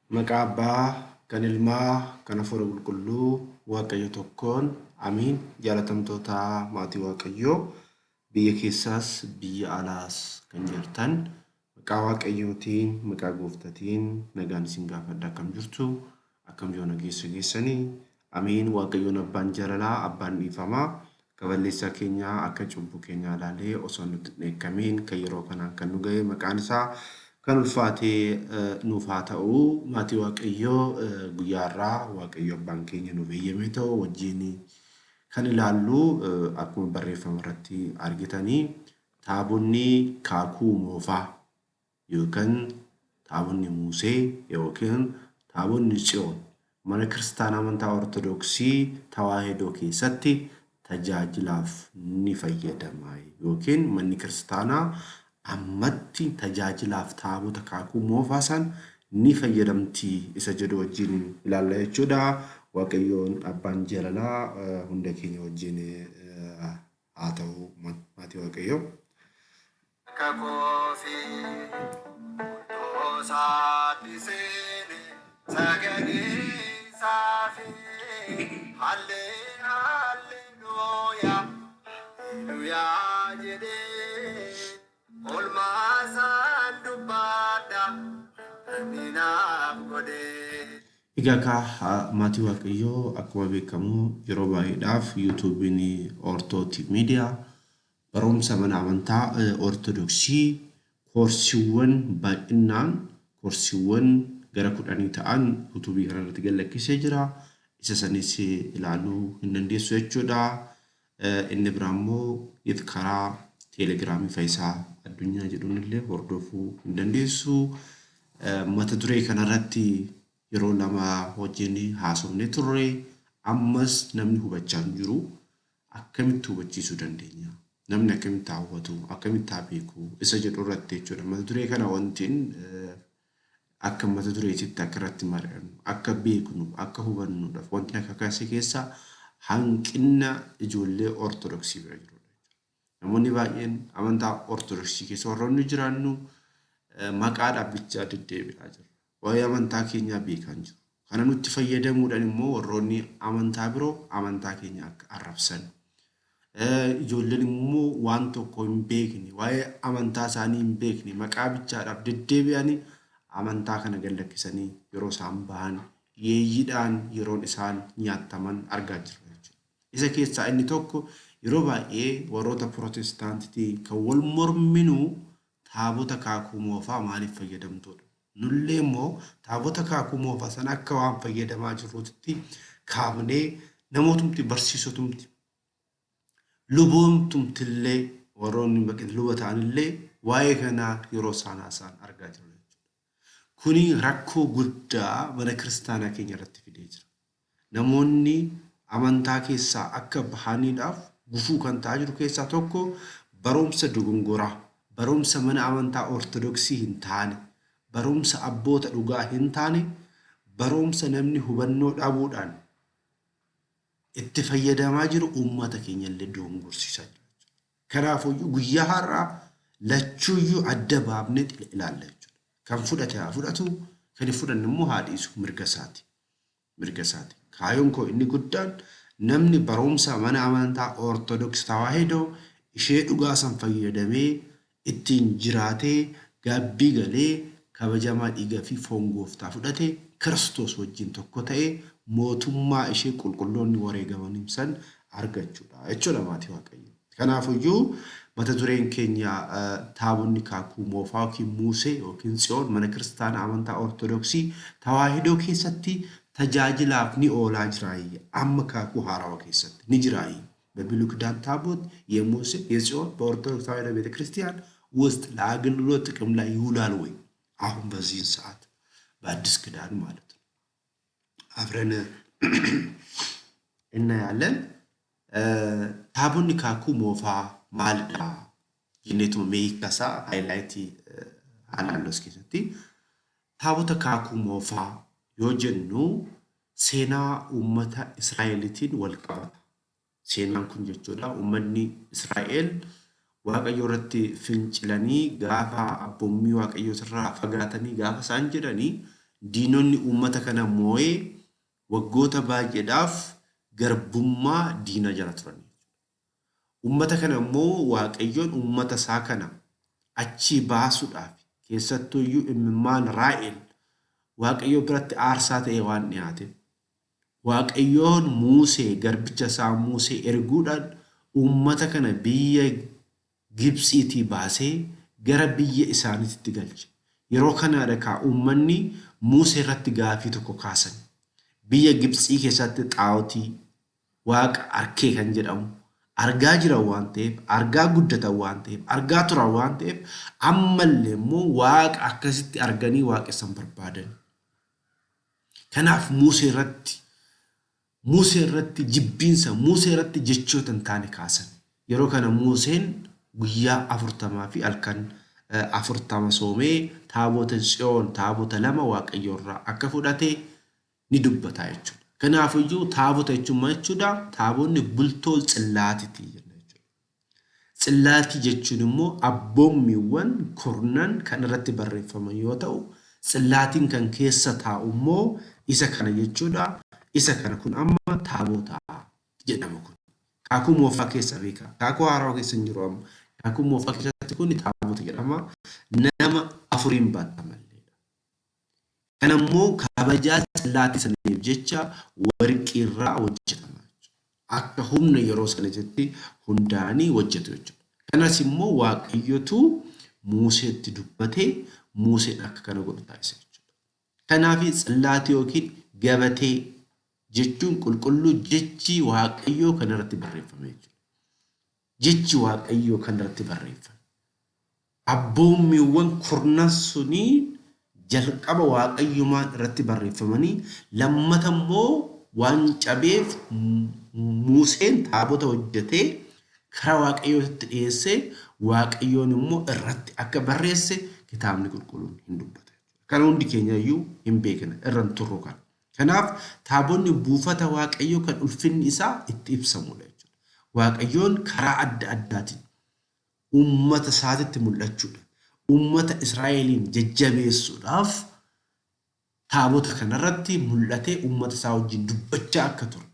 Maqaa Abbaa, kan Ilmaa, kan Hafuura Qulqulluu, Waaqayyo tokkoon, amiin. Jaalatamtoota maatii Waaqayyoo, biyya keessaas biyya alaas kan jirtan, maqaa Waaqayyootiin, maqaa Gooftaatiin nagaan isin gaafadha. Akkam jirtu? Akkam yoona geessa geessanii? Amiin. Waaqayyoon Abbaan jaalalaa, Abbaan dhiifamaa, akka balleessaa keenyaa, akka cubbuu keenyaa ilaalee osoo nutti hin dheekkamiin kan yeroo kanaan kan nu ga'e maqaan isaa kan ulfaatee nuuf haa ta'u. Maatii Waaqayyoo, guyyaa har'aa Waaqayyo Abbaan keenya nuuf eeyyamee ta'u wajjin kan ilaallu, akkuma barreeffama irratti argitanii, taabonni kaakuu moofaa yookaan taabonni Musee yookiin taabonni Tsiyoon mana kiristaanaa amantaa Ortodoksii Tawaahidoo keessatti tajaajilaaf ni fayyadama yookiin manni kiristaanaa ammatti tajaajilaaf taabota kaakuu moofaa san ni fayyadamti isa jedhu wajjin ilaalla jechuudha. Waaqayyoon Abbaan jaalalaa hunda keenya wajjin haa ta'u, maatii Waaqayyoo. Kakoofi Qultoosaatti seene sagageessaafi hallee halleluuyaa halleluuyaa jedhee olmaasaan dubbadha inni naaf godhee. Egaa kaa maatii Waaqayyoo, akkuma beekamu yeroo baay'eedhaaf yuutuubiin Ortooti Miidiyaa barumsa mana amantaa Ortodoksii koorsiiwwan baay'inaan, koorsiiwwan gara 10 ta'an yuutuubii kanarratti gad lakkisee jira. Isa sanis ilaaluu hin dandeessu jechuudha. Inni biraa immoo karaa teelegiraamii Faayisaa Addunyaa jedhuun illee hordofuu hin dandeessu. Mata duree kanarratti yeroo lama wajjin haasofnee turre, ammas namni hubachaa hin jiru. Akkamitti hubachiisuu dandeenya? Namni akkamitti haa hubatu? Akkamitti haa beeku? Isa jedhu irratti jechuudha. Mata duree kana wantiin akka mata dureetitti akka irratti mari'annu, akka beeknu, akka hubannuudhaaf wanti akka kaase keessaa hanqina ijoollee Ortodoksii bira jirudha. Namoonni baay'een amantaa Ortodoksii keessa warroonni jiraannu maqaa dhaabbichaa deddeebi'aa jiru. Waa'ee amantaa keenyaa beekaa hin jiru. Kana nutti fayyadamuudhaan immoo warroonni amantaa biroo amantaa keenya akka arrabsan. Ijoolleen immoo waan tokko hin beekne, waa'ee amantaa isaanii hin beekne, maqaa bichaadhaaf deddeebi'anii amantaa kana gad lakkisanii yeroo isaan bahan, yeeyyiidhaan yeroon isaan nyaattaman argaa jirra jechuudha. Isa keessaa inni tokko yeroo baay'ee warroota Pirootestaantitii kan wal morminu taabota kaakuu moofaa maaliif fayyadamtuudha? Nullee immoo taabota kaakuu moofaa sana akka waan fayyadamaa jirruutitti kaafnee namootumti, barsiisotumti, luboomtumtillee, warroonni luba ta'anillee waa'ee kanaa yeroo isaan haasa'an argaa jirra jechuudha. Kuni rakkoo guddaa mana kiristaanaa keenya irratti fidee jira. Namoonni amantaa keessaa akka bahaniidhaaf gufuu kan ta'aa jiru keessaa tokko barumsa dogongoraa, barumsa mana amantaa Ortodoksii hin taane, barumsa abboota dhugaa hin taane, barumsa namni hubannoo dhabuudhaan itti fayyadamaa jiru uummata keenya illee dogongorsiisaa jira. Kanaafuyyuu guyyaa har'aa lachuuyyuu adda baafnee ilaalla jechuudha. Kan fudhate haa fudhatu, kan hin fudhanne immoo haa dhiisu, mirga isaati. Mirga isaati. Kaayyoon koo inni guddaan namni barumsa mana amantaa Ortodoksii Tawaahidoo ishee dhugaa san fayyadamee ittiin jiraatee gaabbii galee kabajamaa dhiiga fi foon Gooftaa fudhate Kiristoos wajjin tokko ta'e mootummaa ishee qulqulloonni wareegamanii san argachuudha jechuudha, maatii Waaqayyoo. Kanaafuyyuu mata dureen keenya taabonni kaakuu moofaa yookiin Muusee yookiin Tsiyoon mana kiristaanaa amantaa Ortodoksii Tawaahidoo keessatti tajaajilaaf ni oolaa jiraayi? Amma kaakuu haarawaa keessatti ni jiraayi? በብሉይ ኪዳን ታቦት የሙሴ የጽዮን በኦርቶዶክስ ተዋሕዶ ቤተክርስቲያን ውስጥ ለአገልግሎት ጥቅም ላይ ይውላል ወይ? አሁን በዚህን ሰዓት በአዲስ ኪዳን ማለት ነው። አብረን እናያለን። Taabonni kaakuu moofaa maalidha? Jenneetuma mee hiikkasaa highlight haa ilaallu as keessatti. Taabota kaakuu moofaa yoo jennu seenaa uummata Israa'eliitiin wal qabata. Seenaan kun jechuudha, uummanni Israa'el Waaqayyo irratti fincilanii gaafa abboommii Waaqayyoo irraa fagaatanii gaafa isaan jedhanii Diinonni uummata kana moo'ee waggoota baay'eedhaaf garbummaa diina jala turan. Uummata kana immoo Waaqayyoon uummata isaa kana achii baasuudhaaf keessattuu iyyuu imimmaan Raa'el Waaqayyo biratti aarsaa ta'e waan dhiyaateef Waaqayyoon Musee garbicha isaa Musee erguudhaan uummata kana biyya Gibxiitii baasee gara biyya isaaniitti galche. Yeroo kanaadha kaa uummanni Musee irratti gaafii tokko kaasan. Biyya Gibxii keessatti xaa'otii waaqa arkee kan jedhamu argaa jiran waan ta'eef, argaa guddatan waan ta'eef, argaa turan waan ta'eef ammallee immoo waaqa akkasitti arganii waaqessan barbaadan. Kanaaf Musee irratti jibbiinsa, Musee irratti jechoota hin taane kaasan. Yeroo kana Museen guyyaa 40 fi halkan 40 soomee taabota Tsiyoon taabota lama Waaqayyo irraa akka fudhate ni dubbata jechuudha. Kanaafiyyuu taabota jechuun maal jechuudha? Taabonni bultoo tsillaatiiti jenna jechuudha. Tsillaatii jechuun immoo abboommiiwwan kurnan kan irratti barreeffaman yoo ta'u, tsillaatiin kan keessa taa'u immoo isa kana jechuudha. Isa kana kun amma taabota jedhama kun. Kaakuu moofaa keessa beeka. Kaakuu haarawaa keessa hin jiru amma. Kaakuu moofaa keessatti kun taabota jedhama. Nama afuriin baatamalleedha. Kana immoo kabajaa tsillaatii saniif jecha warqiirraa hojjetama. Akka humna yeroo sanatti hundaa'anii hojjetu jechuudha. Kanas immoo Waaqayyotu Museetti dubbatee Museen akka kana godhu taasise jechuudha. Kanaaf tsillaatii yookiin gabatee jechuun qulqulluu jechi Waaqayyoo kan irratti barreeffame jechuudha. Jechi Waaqayyoo kan irratti barreeffame. Abboommiiwwan kurnan sunii jalqaba Waaqayyumaan irratti barreeffamanii lammata immoo waan cabeef Museen taabota hojjetee karaa Waaqayyootti dhiyeessee Waaqayyoon immoo irratti akka barreesse kitaabni qulqulluun hin dubbata. Kana hundi keenya iyyuu hin beekna irra hin turru kana. Kanaaf taabonni buufata Waaqayyoo kan ulfinni isaa itti ibsamudha jechuudha. Waaqayyoon karaa adda addaatiin uummata isaatitti mul'achuudha. Uummata Israa'eliin jajjabeessuudhaaf taabota kanarratti mul'atee uummata isaa wajjin dubbachaa akka ture.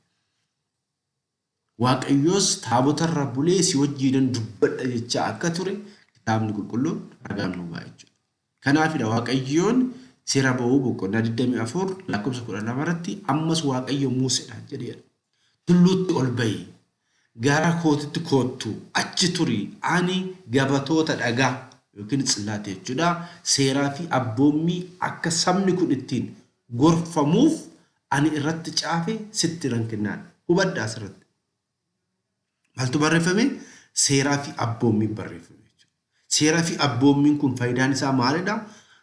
Waaqayyoos taabotarra bulee si wajjinan dubbadha jechaa akka ture kitaabni qulqulluun ragaan nu ba'a jechuudha. Kanaafidha Waaqayyoon seera ba'uu boqonnaa 24 lakkoofsa 12 irratti ammas Waaqayyo Museedhaan jedheera. Tulluutti ol ba'i, gara kootitti koottu, achi turi, ani gabatoota dhagaa yookiin tsillaate jechuudha. Seeraa fi abboommii akka sabni kun ittiin gorfamuuf ani irratti caafe sitti nan kennaadha. Hubadhaa asirratti. Maaltu barreeffame? Seeraa fi abboommiin barreeffame jechuudha. Seeraa fi abboommiin kun faayidaan isaa maalidha?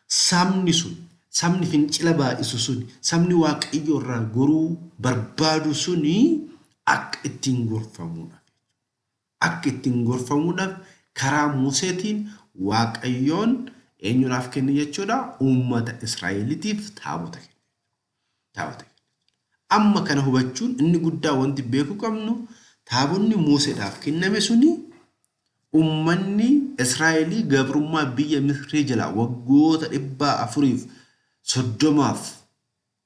Sabni sun, sabni fincila baay'isu sun, sabni Waaqayyo irraa goruu barbaadu suni akka ittiin gorfamuudhaaf. Akka ittiin gorfamuudhaaf karaa Museetiin Waaqayyoon eenyuudhaaf kenne jechuudha? Uummata Israa'eliitiif taabota kenne. Taabota kenne. Amma kana hubachuun inni guddaa wanti beekuu qabnu taabonni Museedhaaf kenname suni uummanni Israa'elii gabrummaa biyya Misrii jalaa waggoota 430f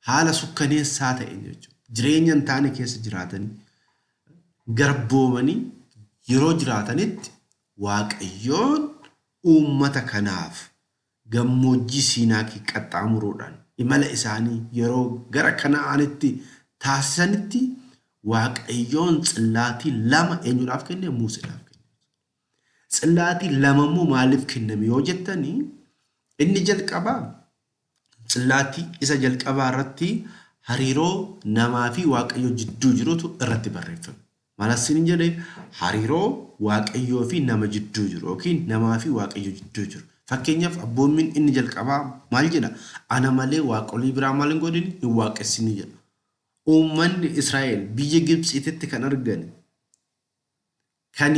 haala sukkaneessaa ta'een jechuudha. Jireenya hin taane keessa jiraatanii garboomanii yeroo jiraatanitti Waaqayyoon uummata kanaaf gammoojjii Siinaakii qaxxaamuruudhaan imala isaanii yeroo gara Kana'aanitti taasisanitti Waaqayyoon tsillaatii lama eenyuudhaaf kenne? Museedhaaf kenne. Tsillaatii lama immoo maaliif kenname yoo jettanii inni jalqabaa tsillaatii isa jalqabaa irratti hariiroo namaa fi Waaqayyoo jidduu jirutu irratti barreeffame. Maal asiin jedhe? Hariiroo Waaqayyoo fi nama jidduu jiru yookiin namaa fi Waaqayyo jidduu jiru. Fakkeenyaaf abboommiin inni jalqabaa maal jedha? Ana malee waaqolii biraa maal hin godhin? Hin waaqessinii jedha. Uummanni Israa'el biyya Gibxiititti kan argane kan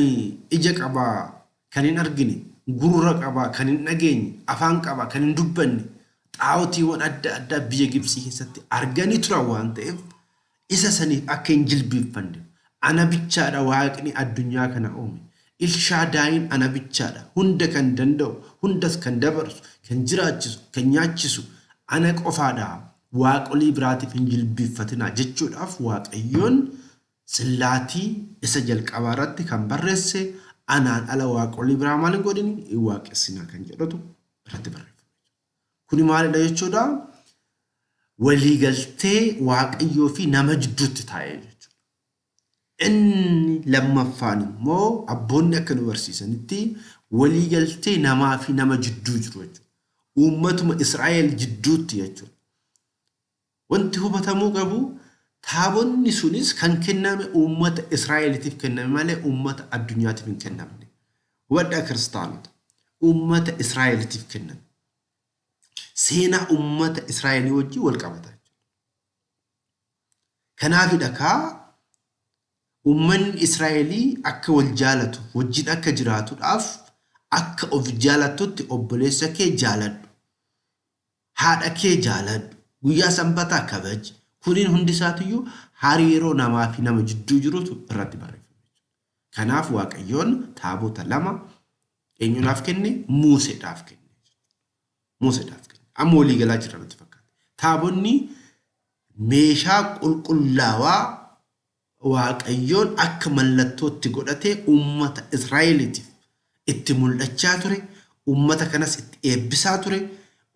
ija qabaa kan hin argine, gurra qabaa kan hin dhageenye, afaan qabaa kan hin dubbanne, xaa'otiiwwan adda addaa biyya Gibxii keessatti arganii turan waan ta'eef isa saniif akka hin jilbiiffanne ana bichaadha waaqni addunyaa kana uume. Ilshaadaayin ana bichaadha hunda kan danda'u, hundas kan dabarsu, kan jiraachisu, kan nyaachisu Ana qofaadha waaqolii biraatiif hin jilbiiffatinaa jechuudhaaf Waaqayyoon tsillaatii isa jalqabaa irratti kan barreesse anaan ala waaqolii biraa maal hin godhini hin waaqessinaa kan jedhutu irratti barreeffame. Kuni maalidha jechuudha? Waliigaltee Waaqayyoo fi nama jidduutti taa'ee jechuudha. Inni lammaffaan immoo abboonni akka nu barsiisanitti waliigaltee namaa fi nama jidduu jiru jechuudha. Uummatuma Israa'el jidduutti jechuudha. Wanti hubatamuu qabu taabonni sunis kan kenname uummata Israa'eliitiif kenname malee uummata addunyaatiif hin kennamne. Hubadhaa kiristaanota. Uummata Israa'eliitiif kenname. Seenaa uummata Israa'elii wajjin wal qabata jechuudha. Kanaafidha kaa uummanni Israa'elii akka wal jaalatu wajjin akka jiraatuudhaaf akka of jaalattutti obboleessa kee jaaladhu. Haadha kee jaaladhu. Guyyaa sanbataa kabaji. Kuniin hundi isaatiyyuu hariiroo namaa fi nama jidduu jirutu irratti barreeffame. Kanaaf Waaqayyoon taabota lama eenyuudhaaf kenne? Museedhaaf kenne. Museedhaaf kenne. Amma walii galaa jira natti fakkaata. Taabonni meeshaa qulqullaawaa Waaqayyoon akka mallattootti godhatee uummata Israa'eliitiif itti mul'achaa ture, uummata kanas itti eebbisaa ture.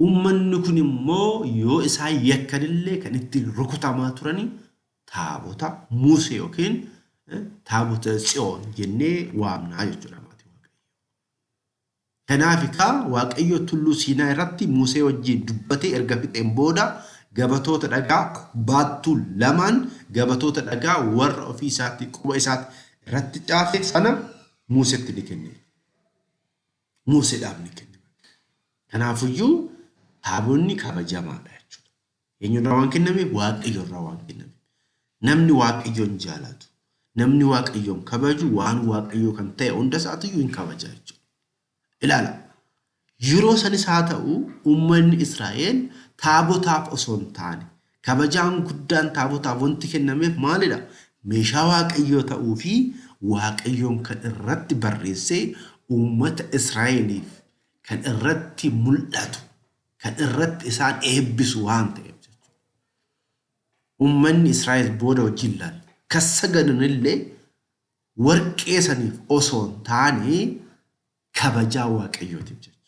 Uummanni kun immoo yoo isaan yakkanillee kan itti rukutamaa turanii taabota Musee yookiin taabota Tsiyoon jennee waamnaa jechuudha maatii Waaqayyoo. Kanaaf egaa Waaqayyo tulluu Siinaa irratti Musee wajjin dubbatee erga fixeen booda gabatoota dhagaa baattuu lamaan gabatoota dhagaa warra ofii isaatti quba isaatti irratti caafe sana Museetti ni kenne. Museedhaaf ni kenne. Kanaafiyyuu taabonni kabajamaadha jechuudha. Eenyurraa waan kenname? Waaqayyorraa waan kenname. Namni Waaqayyoon jaalatu, namni Waaqayyoon kabaju waan Waaqayyoo kan ta'e hunda isaatiyyuu hin kabaja jechuudha. Ilaala. Yeroo sanis haa ta'u uummanni Israa'el taabotaaf osoo hin taane kabajaan guddaan taabotaaf wanti kennameef maalidha? Meeshaa Waaqayyoo ta'uu fi Waaqayyoon kan irratti barreessee uummata Israa'eliif kan irratti mul'atu, kan irratti isaan eebbisu waan ta'eef jechuudha. Uummanni Israa'el booda wajjin ilaalla. Kan sagadanillee warqee saniif osoo hin taane kabajaa Waaqayyootiif jechuudha.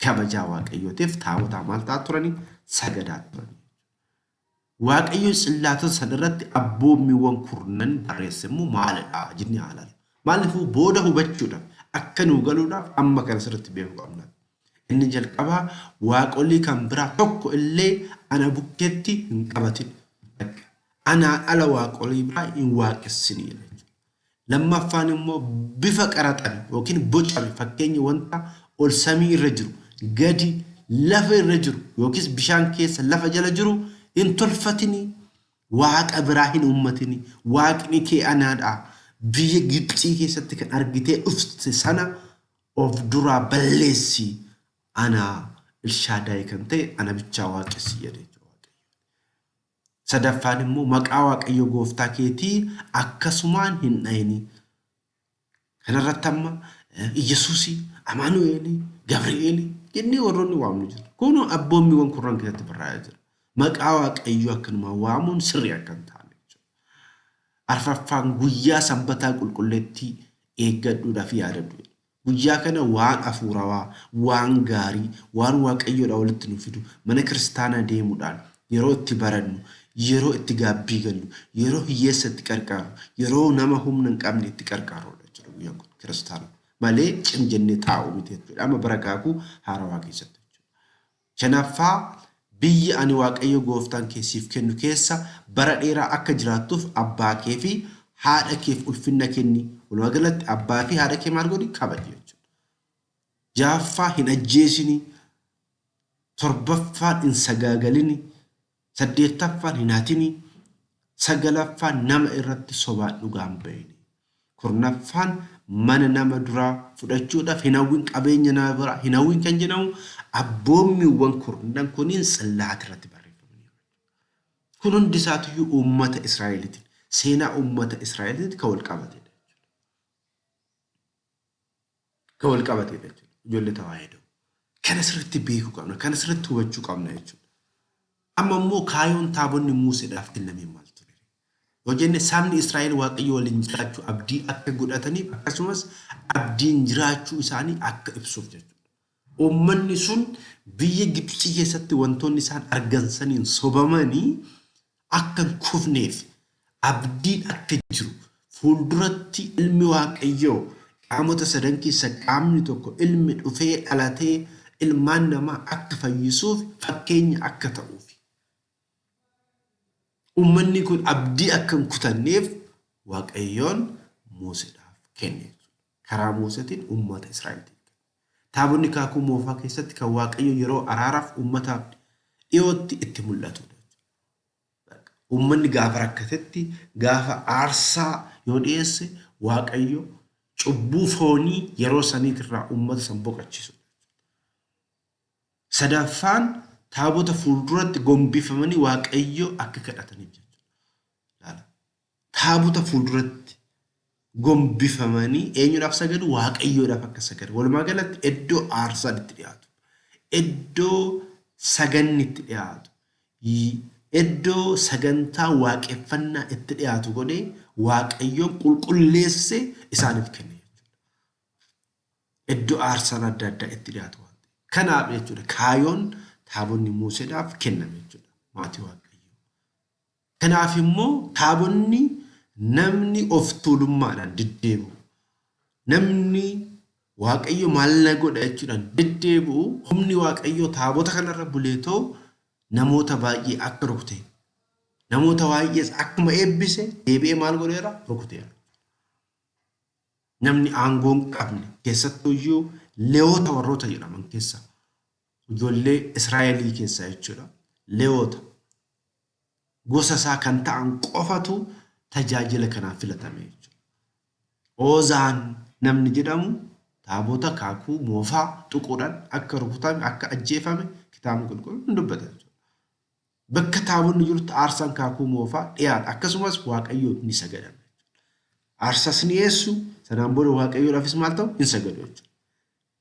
Kabajaa Waaqayyootiif taabotaa maal ta'aa turanii? Sagadaa turanii. Waaqayyo tsillaatota sana irratti abboommiiwwan kurnan barreesse immoo maalidha jennee haa ilaallu. Maaliifuu booda hubachuudhaaf akka nuu galuudhaaf amma kana sirriitti beekuu qabna. Inni jalqabaa waaqolii kan biraa tokko illee ana bukkeetti hin qabatin. Anaan ala waaqolii biraa hin waaqessinii jechuudha. Lammaffaan immoo bifa qaraxame yookiin bocame fakkeenya wanta ol samii irra jiru, gadi lafa irra jiru yookiis bishaan keessa lafa jala jiru hin tolfatinii. Waaqa biraa hin uummatinii. Waaqni kee anaadha. Biyya Gibxii keessatti kan argitee dhufte sana of duraa balleessi. Ana Elshaadaay kan ta'e ana bichaa waaqessi jedhe jechuudha. Sadaffaan immoo maqaa Waaqayyo gooftaa keetii akkasumaan hin dhayini. Kanarratti amma Iyyasuusii, Amaanu'eelii, Gabri'eelii jennee warroonni waamnu jira. Kun abboommiiwwan kurnan keessatti barraa'ee jira. Maqaa Waaqayyoo akkanumaan waamuun sirrii akka hin taane jechuudha. Arfaffaan guyyaa sanbataa qulqulleettii eeggadhuudhaaf yaadadhu jedha. Guyyaa kana waan afuurawaa, waan gaarii, waan Waaqayyoodhaa walitti nu fidu mana kiristaanaa deemuudhaan yeroo itti barannu, yeroo itti gaabbii gallu, yeroo hiyyeessa itti qarqaarru, yeroo nama humna hin qabne itti qarqaarrudha jechuudha guyyaan kun kiristaana. Malee cim jennee taa'u miti jechuudha. Amma bara kaakuu haarawaa keessatti jechuudha. Shanaffaa biyya ani Waaqayyo gooftaan kee siif kennu keessa bara dheeraa akka jiraattuuf abbaa kee fi haadha keef ulfinna kenni. Walumaa galatti abbaa fi haadha kee maal godhi? Kabaji jechuudha. Ja'affaa hin ajjeesini. Torbaffaan hin sagaagalini. Saddeettaffaan hin hatini. Sagalaffaan nama irratti sobaan dhugaan bahini. Kurnaffaan mana nama duraa fudhachuudhaaf hin hawwin, qabeenya nama biraa hin hawwin kan jedhamu abboommiiwwan kurnan kuniin tsillaata irratti barreeffamaniiru. Kun hundi isaatiyyuu uummata Israa'eliitiin, seenaa uummata Israa'eliitiin kan wal qabatedha. Kan wal qabatedha jechuudha. Ijoollee tawaahidoo. Kana sirriitti beekuu qabna. Kana sirriitti hubachuu qabna jechuudha. Amma immoo kaayoon taabonni Museedhaaf kenname maal ture? Yoo jenne sabni Israa'el Waaqayyo waliin jiraachuu abdii akka godhataniif akkasumas abdiin jiraachuu isaanii akka ibsuuf jechuudha. Uummanni sun biyya Gibxii keessatti wantoonni isaan argan saniin sobamanii akka hin kufneef abdiin akka jiru fuulduratti ilmi Waaqayyoo qaamota sadan keessa qaamni tokko ilmi dhufee dhalatee ilmaan namaa akka fayyisuuf fakkeenya akka ta'uuf. Uummanni kun abdii akka hin kutanneef Waaqayyoon Museedhaaf kenne. Karaa Museetiin uummata Israa'eliitiif kenne. Taabonni Kakuu Moofaa keessatti kan Waaqayyo yeroo araaraaf uummataaf dhiyootti itti mul'atudha. Uummanni gaafa rakkatetti gaafa aarsaa yoo dhiyeesse Waaqayyo cubbuu foonii yeroo saniitirraa uummata san boqochiisudha. Sadaffaan taabota fuulduratti gombifamanii Waaqayyo akka kadhataniif jechuudha. Taabota fuulduratti gombifamanii eenyuudhaaf sagadu? Waaqayyoodhaaf akka sagadu. Walumaa galatti iddoo aarsaan itti dhiyaatu, iddoo saganni itti dhiyaatu, iddoo sagantaa waaqeffannaa itti dhiyaatu godhee Waaqayyoon qulqulleessee isaaniif kenne jechuudha. Iddoo aarsaan adda addaa itti dhiyaatu waan ta'eef. Kanaaf jechuudha kaayoon taabonni Museedhaaf kenname jechuudha. Maatii Waaqayyoo. Kanaaf immoo taabonni namni of tuulummaadhaan deddeebi'u, namni Waaqayyo maal na godha jechuudhaan deddeebi'u, humni Waaqayyoo taabota kanarra buleetoo namoota baay'ee akka rukute, namoota baay'ees akkuma eebbise deebi'ee maal godheera? Rukuteera. Namni aangoo hin qabne keessattuyyuu Leewota warroota jedhaman keessa ijoollee Israa'elii keessaa jechuudha. Leewota gosa isaa kan ta'an qofatu tajaajila kanaaf filatame jechuudha. Oozaan namni jedhamu taabota kakuu moofaa tuquudhaan akka rukutame akka ajjeefame kitaabni qulqulluun dubbata jechuudha. Bakka taabonni jirutti aarsaan kakuu moofaa dhiyaata. Akkasumas Waaqayyoof ni sagadama. Aarsaas ni dhiyeessu, sanaan booda Waaqayyoodhaafis maal ta'u? Hin sagadu jechuudha.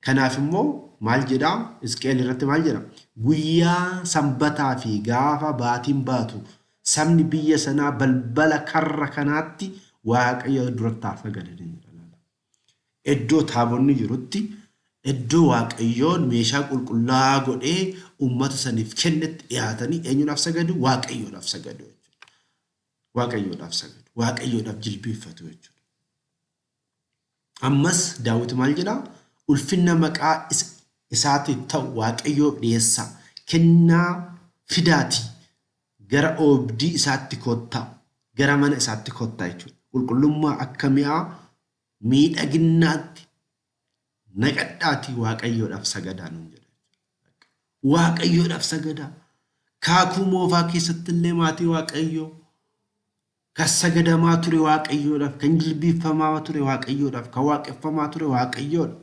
Kanaaf immoo maal jedhaa? Hisqi'eel irratti maal jedha? Guyyaa sanbataa fi gaafa baatiin baatu sabni biyya sanaa balbala karra kanaatti Waaqayyo duratti haa sagadan jedha. Iddoo taabonni jirutti, iddoo Waaqayyoon meeshaa qulqullaa'aa godhee uummata saniif kennetti dhiyaatanii eenyuudhaaf sagadu? Waaqayyoodhaaf sagadu jechuudha. Waaqayyoodhaaf sagadu. Waaqayyoodhaaf jilbeeffatu jechuudha. Ammas Daawit maal jedhaa? Ulfinna maqaa isaatiif ta'u Waaqayyoof dhiyeessaa. Kennaa fidaatii gara oobdii isaatti kottaa. Gara mana isaatti kottaa jechuudha. Qulqullummaa akka mi'aa miidhaginnaatti naqadhaatii Waaqayyoodhaaf sagadaa nuun jedha. Waaqayyoodhaaf sagadaa. Kaakuu moofaa keessatti illee maatii Waaqayyoo kan sagadamaa ture Waaqayyoodhaaf, kan jilbiiffamaa ture Waaqayyoodhaaf, kan waaqeffamaa ture Waaqayyoodha.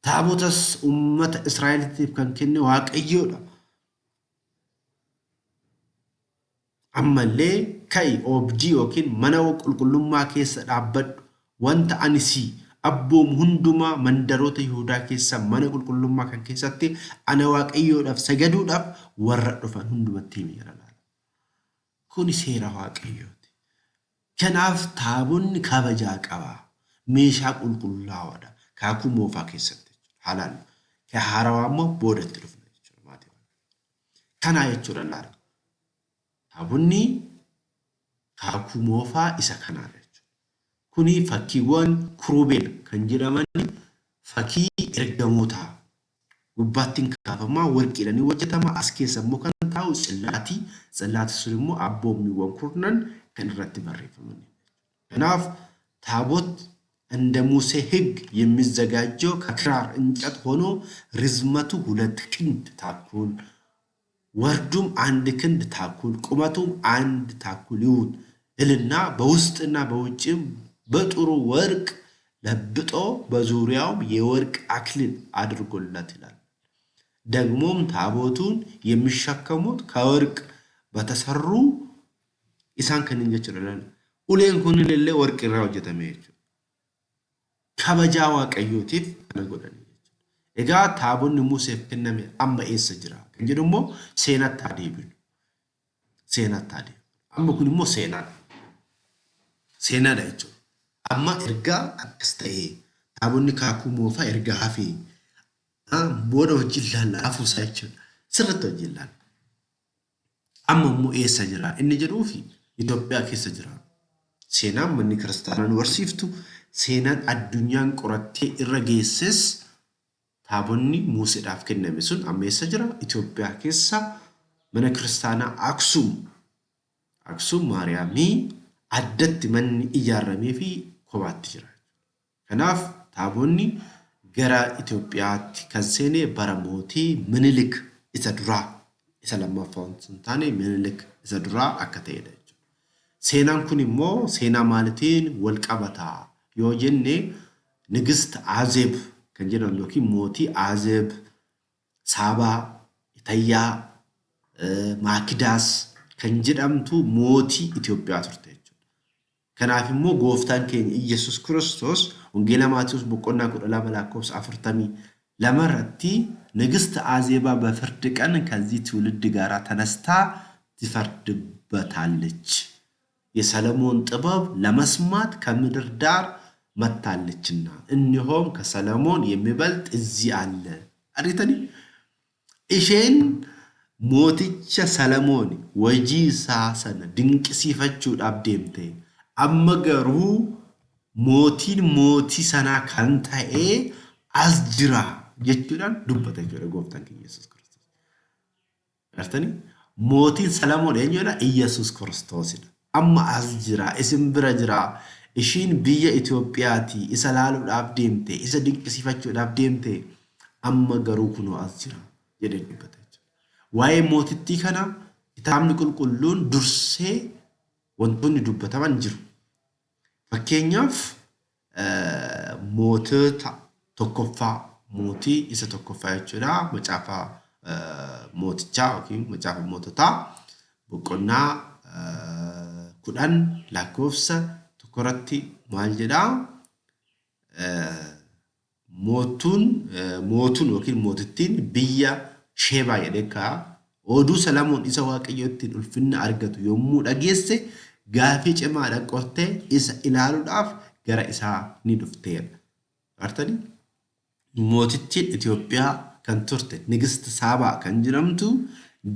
Taabotas uummata Israa'eliitiif kan kenne Waaqayyoodha. Ammallee ka'i oobdii yookiin mana qulqullummaa keessa dhaabbadhu. Wanta ani si abboomu hundumaa mandaroota Yihudaa keessa mana qulqullummaa kan keessatti ana Waaqayyoodhaaf sagaduudhaaf warra dhufan hundumatti himi jedha laala. Kuni seera Waaqayyooti. Kanaaf taabonni kabajaa qaba. Meeshaa qulqullaawaadha. Kaakuu moofaa keessatti haalaan. Ka haarawaa immoo boodatti dhufna jechuudha maatii Waaqayyoo. Kanaa jechuudha laala. Taabonni kaakuu moofaa isa kanaadha jechuudha. Kuni fakkiiwwan Kuruubeel kan jedhaman fakkii ergamootaa gubbaatti hin kaafamaa warqiidhaan ni hojjetama. As keessa immoo kan taa'u tsillaatii. Tsillaati sun immoo abboommiiwwan kurnan kan irratti barreeffaman. Kanaaf ታቦት እንደ ሙሴ ሕግ የሚዘጋጀው ከክራር እንጨት ሆኖ ርዝመቱ 2 ክንድ ታኩል ወርዱም 1 ክንድ ታኩል ቁመቱም 1 ታኩል ይሁን እልና በውስጥና በውጭም በጥሩ ወርቅ ለብጦ በዙሪያውም የወርቅ አክሊል አድርጎለት ይላል። ደግሞም ታቦቱን የሚሸከሙት ከወርቅ በተሰሩ isaan kanneen jechuudha. Uleen kunillee warqii irraa hojjetame jechuudha. Kabajaa Waaqayyootiif kana godhanii jechuudha. Egaa taabonni Museef kenname amma eessa jira kan jedhu immoo seenatti haa deebinu. Seenatti haa deebinu. Amma kun immoo seenaadha. Seenaadha jechuudha. Amma erga akkas ta'ee taabonni kaakuu moofaa erga hafee booda hojii ilaalla hafuusaa jechuudha. Sirriitti hojii ilaalla. Amma immoo eessa jira inni jedhuufi Itoophiyaa keessa jira. Seenaan manni kiristaanaa nu barsiiftu, seenaan addunyaan qorattee irra geesses taabonni Museedhaaf kenname sun amma eessa jira? Itoophiyaa keessa mana kiristaanaa Aksum, Aksum Maariyaamii addatti manni ijaaramee fi kophaatti jira. Kanaaf taabonni gara Itoophiyaatti kan seene bara mootii Minilik isa duraa, isa lammaffaa osoo hin taane Minilik isa duraa akka ta'edha jechuudha. Seenaan kun immoo seenaa maalitiin wal qabata yoo jenne Nigist Azeeb kan jedhamu yookiin mootii Azeeb, Saabaa, Itayyaa, Maakidaas kan jedhamtu mootii Itoophiyaa turte jechuudha. Kanaaf immoo gooftaan keenya Iyyasuus Kiristoos Wangeela Maatewos boqonnaa 12 lakkoofsa 42 irratti ንግስት አዜባ በፍርድ ቀን ከዚህ ትውልድ ጋር ተነስታ ትፈርድበታለች፣ የሰለሞን ጥበብ ለመስማት ከምድር ዳር መጥታለችና እነሆም ከሰለሞን የሚበልጥ እዚህ አለ። Argitanii isheen mooticha Salamoon hojii isaa sana dinqisiifachuudhaaf deemte. Amma garuu mootiin mootii sanaa kan ta'e as jira jechuudhaan dubbata jechuudha gooftaan keenya Yesuus Kiristoos. Argitanii mootiin Salamoon eenyudha? Iyyasuus Kiristoosidha. Amma as jira, isin bira jira. Ishiin biyya Itoophiyaati isa laaluudhaaf deemte, isa dinqisiifachuudhaaf deemte. Amma garuu kunoo as jira jedhee dubbata jechuudha. Waa'ee mootittii kana kitaabni qulqulluun dursee wantoonni dubbataman jiru. Fakkeenyaaf mootota tokkoffaa, mootii isa tokkoffaa jechuudha. Macaafa mootichaa yookiin macaafa moototaa boqonnaa 10 lakkoofsa 1 irratti maal jedhaa? Mootuun yookiin mootittiin biyya Sheebaa jedhee kaa'a. Oduu Salamoon isa Waaqayyo ittiin ulfinna argatu yommuu dhageesse gaafii cimaadhaan qortee isa ilaaluudhaaf gara isaa ni dhufteedha. Artanii? Mootittiin Itoophiyaa kan turte Nigist Saabaa kan jedhamtu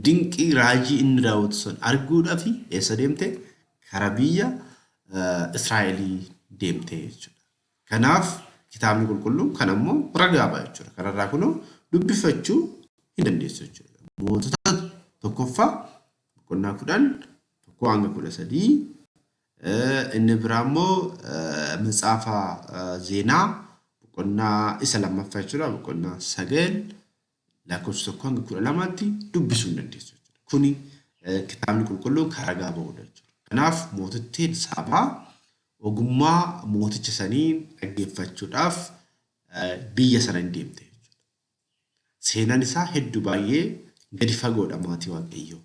dinqii raajii inni raawwatu sun arguudhaaf eessa deemte? Kara biyya Israa'elii deemte jechuudha. Kanaaf kitaabni qulqulluun kan ammoo ragaa ba'a jechuudha. Kanarraa kunoo dubbifachuu hin dandeessu jechuudha. Mootota tokkoffaa boqonnaa 10 1 hanga 13, inni biraa immoo matsaafa Zeenaa boqonnaa isa lammaffaa jechuudha. Boqonnaa 9 lakkoofsa 1 hanga 12tti dubbisuu hin dandeessu jechuudha. Kuni kitaabni qulqulluun kan ragaa ba'udha jechuudha. Kanaaf mootittiin Saabaa ogummaa mooticha sanii dhaggeeffachuudhaaf biyya sana hin deemte jechuudha. Seenaan isaa hedduu baay'ee gadi fagoodha maatii Waaqayyoo.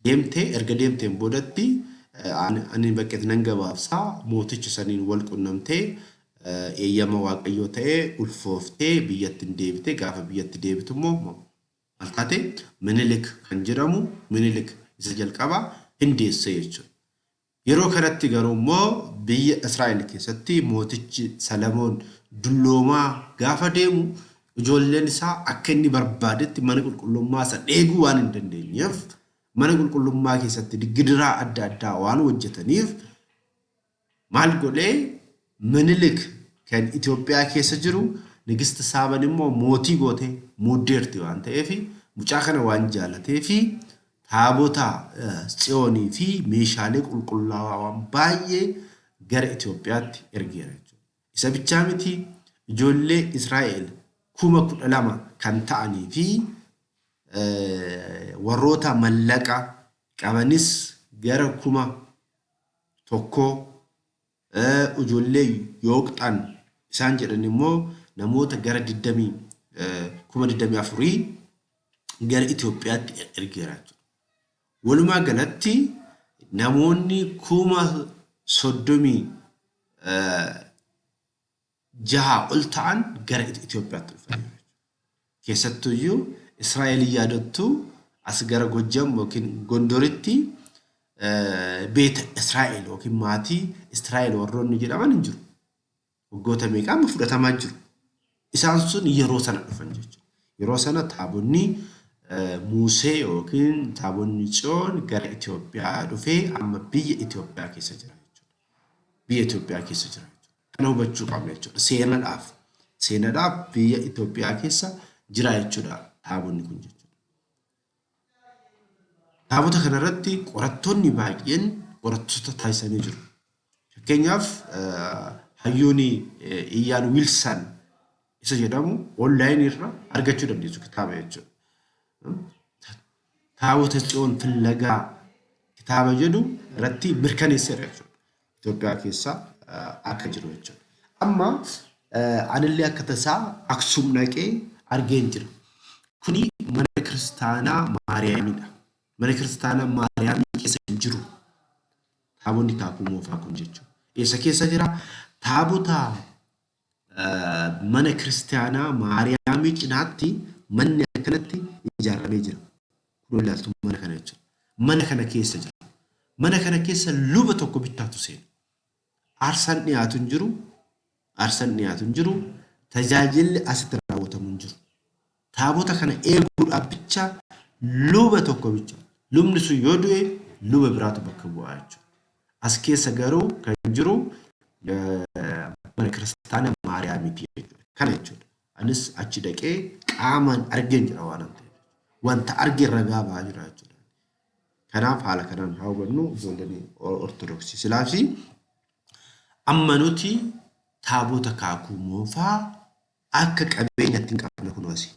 Deemtee erga deemteen boodatti ani baqqeetti nan gabaabsaa, mooticha saniin wal qunnamtee eeyyama Waaqayyoo ta'ee ulfooftee biyyatti hin deebite. Gaafa biyyatti deebitu immoo maal taate? Minilik kan jedhamu, Minilik isa jalqabaa hin deesse jechuudha. Yeroo kanatti garuu immoo biyya Israa'el keessatti mootichi Salamoon dulloomaa gaafa deemu ijoolleen isaa akka inni barbaadetti mana qulqullummaa sana eeguu waan hin dandeenyeef, mana qulqullummaa keessatti gidiraa adda addaa waan hojjetaniif, maal godhee? Minilik kan Itoophiyaa keessa jiru Nigist Saaban immoo mootii gootee muuddeerti waan ta'eef, mucaa kana waan jaalateef taabota Tsiyoonii fi meeshaalee qulqullaawaa waan baay'ee gara Itoophiyaatti ergeera jechuudha. Isa bichaa miti, ijoollee Israa'el 12,000 kan ta'anii fi warroota mallaqa qabanis gara 1,000, ijoollee Yooqxaan isaan jedhan immoo namoota gara 24,000 gara Itoophiyaatti ergeera jechuudha. Walumaa galatti namoonni 36,000 ol ta'an gara Itoophiyaatti dhufaniiru jechuudha. Keessattuyyuu Israa'el yaadattu as gara Gojjam yookiin Gondoritti beeta Israa'el yookiin maatii Israa'el warroonni jedhaman hin jiru. Waggoota meeqa amma fudhatamaa jiru. Isaan sun yeroo sana dhufan jechuudha. Yeroo sana taabonni Musee yookiin taabonni Tsiyoon gara Itoophiyaa dhufee amma biyya Itoophiyaa keessa jira jechuudha. Biyya Itoophiyaa keessa jira jechuudha. Kana hubachuu qabna jechuudha. Seenaadhaaf. Seenaadhaaf biyya Itoophiyaa keessa jira jechuudha taabonni kun jechuudha. Taabota kanarratti qorattoonni baay'een qorattoota taasisanii jiru. Fakkeenyaaf hayyoon Iyyaan Wiilsan isa jedhamu onlaayinii irra argachuu dandeessu kitaaba jechuudha. Taabota Tsiyoon Fillagaa kitaaba jedhu irratti mirkaneesseera jechuudha. Itoophiyaa keessa akka jiru jechuudha. Amma anillee akka tasaa Aksum dhaqee argeen jira. Kuni mana kiristaanaa Maariyaamidha. Mana kiristaanaa Maariyaamii keessa hin jiru. Taabonni kaakuu moofaa kun jechuudha. Eessa keessa jira? Taabota mana kiristaanaa Maariyaamii cinaatti manni akkanatti ijaaramee jira. Kun ilaaltu mana kana jechuudha. Mana kana keessa jira. Mana kana keessa luba tokko bichaatu seena. Aarsaan dhiyaatu hin jiru. Aarsaan dhiyaatu hin jiru. Tajaajilli asitti raawwatamu hin jiru. Taabota kana eeguudhaaf bicha luba tokko bicha. Lubni sun yoo du'e luba biraatu bakka bu'aa jechuudha. As keessa garuu kan jiru mana kiristaana Maariyaamiiti jechuudha. Kana jechuudha. Anis achi dhaqee qaamaan argeen jira waan ta'eef. Wanta argeen ragaa ba'aa jira jechuudha. Kanaaf haala kanaan haa hubannu ijoolleen Ortodoksii. Silaafsi amma nuti taabota kaakuu moofaa akka qabeenyaatti hin qabne kunoo asii.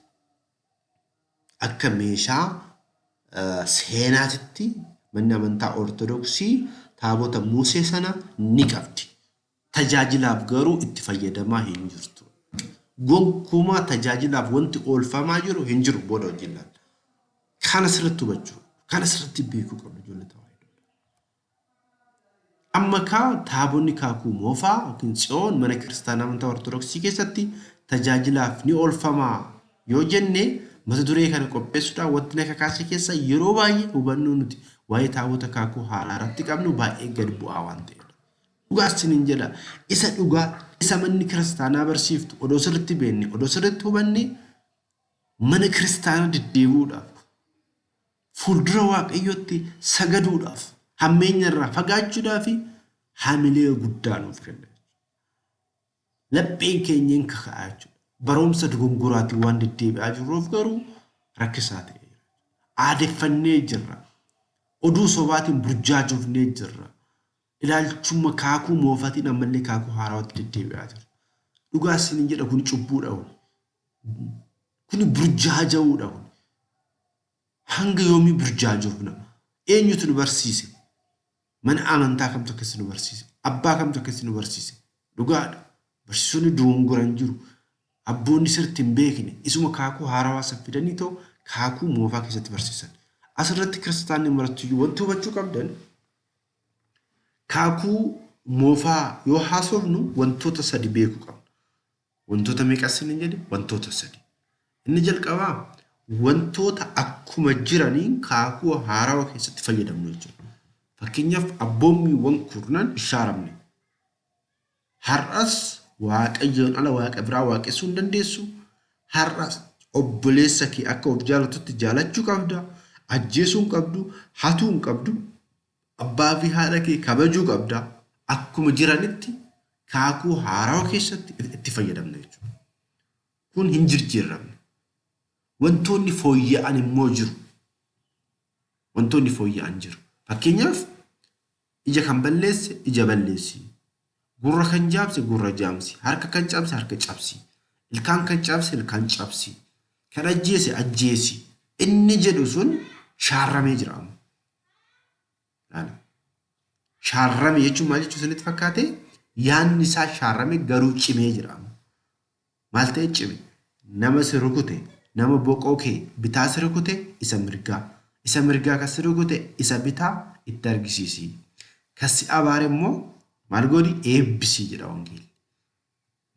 Akka meeshaa seenaatitti manni amantaa Ortodoksii taabota Musee sana ni qabdi. Tajaajilaaf garuu itti fayyadamaa hin jirtu. Gonkumaa tajaajilaaf wanti oolfamaa jiru hin jiru booda wajjin laalla. Kana sirriitti hubachuu, kana sirriitti beekuu qabna ijoollee tawaahidoo. Amma kaa taabonni kaakuu moofaa yookiin tsiyoon mana kiristaanaa amantaa Ortodoksii keessatti tajaajilaaf ni oolfamaa yoo jenne mata duree kana qopheessuudhaan wanti na kakaase keessa yeroo baay'ee hubannoo nuti waa'ee taabota kaakuu haaraa irratti qabnu baay'ee gad bu'aa waan ta'eedha. Dhugaa isiniin jedha isa dhugaa isa manni kiristaanaa barsiiftu odoo sirriitti beekne odoo sirriitti hubanne mana kiristaanaa deddeebi'uudhaaf fuuldura Waaqayyootti sagaduudhaaf hammeenya irraa fagaachuudhaaf hamilee guddaa nuuf kenna. Lapheen keenya hin kaka'a jechuudha. Barumsa dogongoraatiin waan deddeebi'aa jirruuf garuu rakkisaa ta'eera. Aadeffannee jirra. Oduu sobaatiin burjaajofnee jirra. Ilaalchuma kaakuu moofatiin ammallee kaakuu haarawaatti deddeebi'aa jirra. Dhugaa isiniin jedha kun cubbuudha kun. Kuni burjaaja'uudha kun. Hanga yoomii burjaajofna? Eenyutu nu barsiise? Mana amantaa kamtu akkasitti nu barsiise? Abbaa kamtu akkasitti nu barsiise? Dhugaadha. Barsiisonni dogongoran jiru. Abboonni sirriitti hin beekne isuma kaakuu haarawaa san fidanii too kaakuu moofaa keessatti barsiisan. Asirratti kiristaanni marattuyyuu wanti hubachuu qabdan kaakuu moofaa yoo haasofnu wantoota sadi beekuu qabna. Wantoota meeqa isiniin jedhe? Wantoota sadi. Inni jalqabaa wantoota akkuma jiraniin kaakuu haarawa keessatti fayyadamnu jechuudha. Fakkeenyaaf abboommiiwwan kurnan hin shaaramne. Har'as Waaqayyoon ala waaqa biraa waaqessuu hin dandeessu. Har'as obboleessa kee akka of jaalatutti jaalachuu qabda. Ajjeesuu hin qabdu. Hatuu hin qabdu. Abbaa fi haadha kee kabajuu qabda. Akkuma jiranitti kaakuu haarawa keessatti itti fayyadamna jechuudha. Kun hin jirjiirramne. Wantoonni fooyya'an immoo jiru. Wantoonni fooyya'an jiru. Fakkeenyaaf ija kan balleesse ija balleessi. Gurra kan jaamse gurra jaamsi. Harka kan cabse harka cabsi. Ilkaan kan cabse ilkaan cabsi. Kan ajjeese ajjeesi. Inni jedhu sun shaarramee jira amma. Laala. Shaarrame jechuun maal jechuu isinitti fakkaate? Yaanni isaa shaarrame garuu cimee jira. Maal ta'e cime? Nama si rukute, nama boqoo kee bitaa si rukute isa mirgaa. Isa mirgaa kan si rukute isa bitaa itti argisiisi. Kan si abaare immoo maal godhi? Eebbisi jedha wangeelli.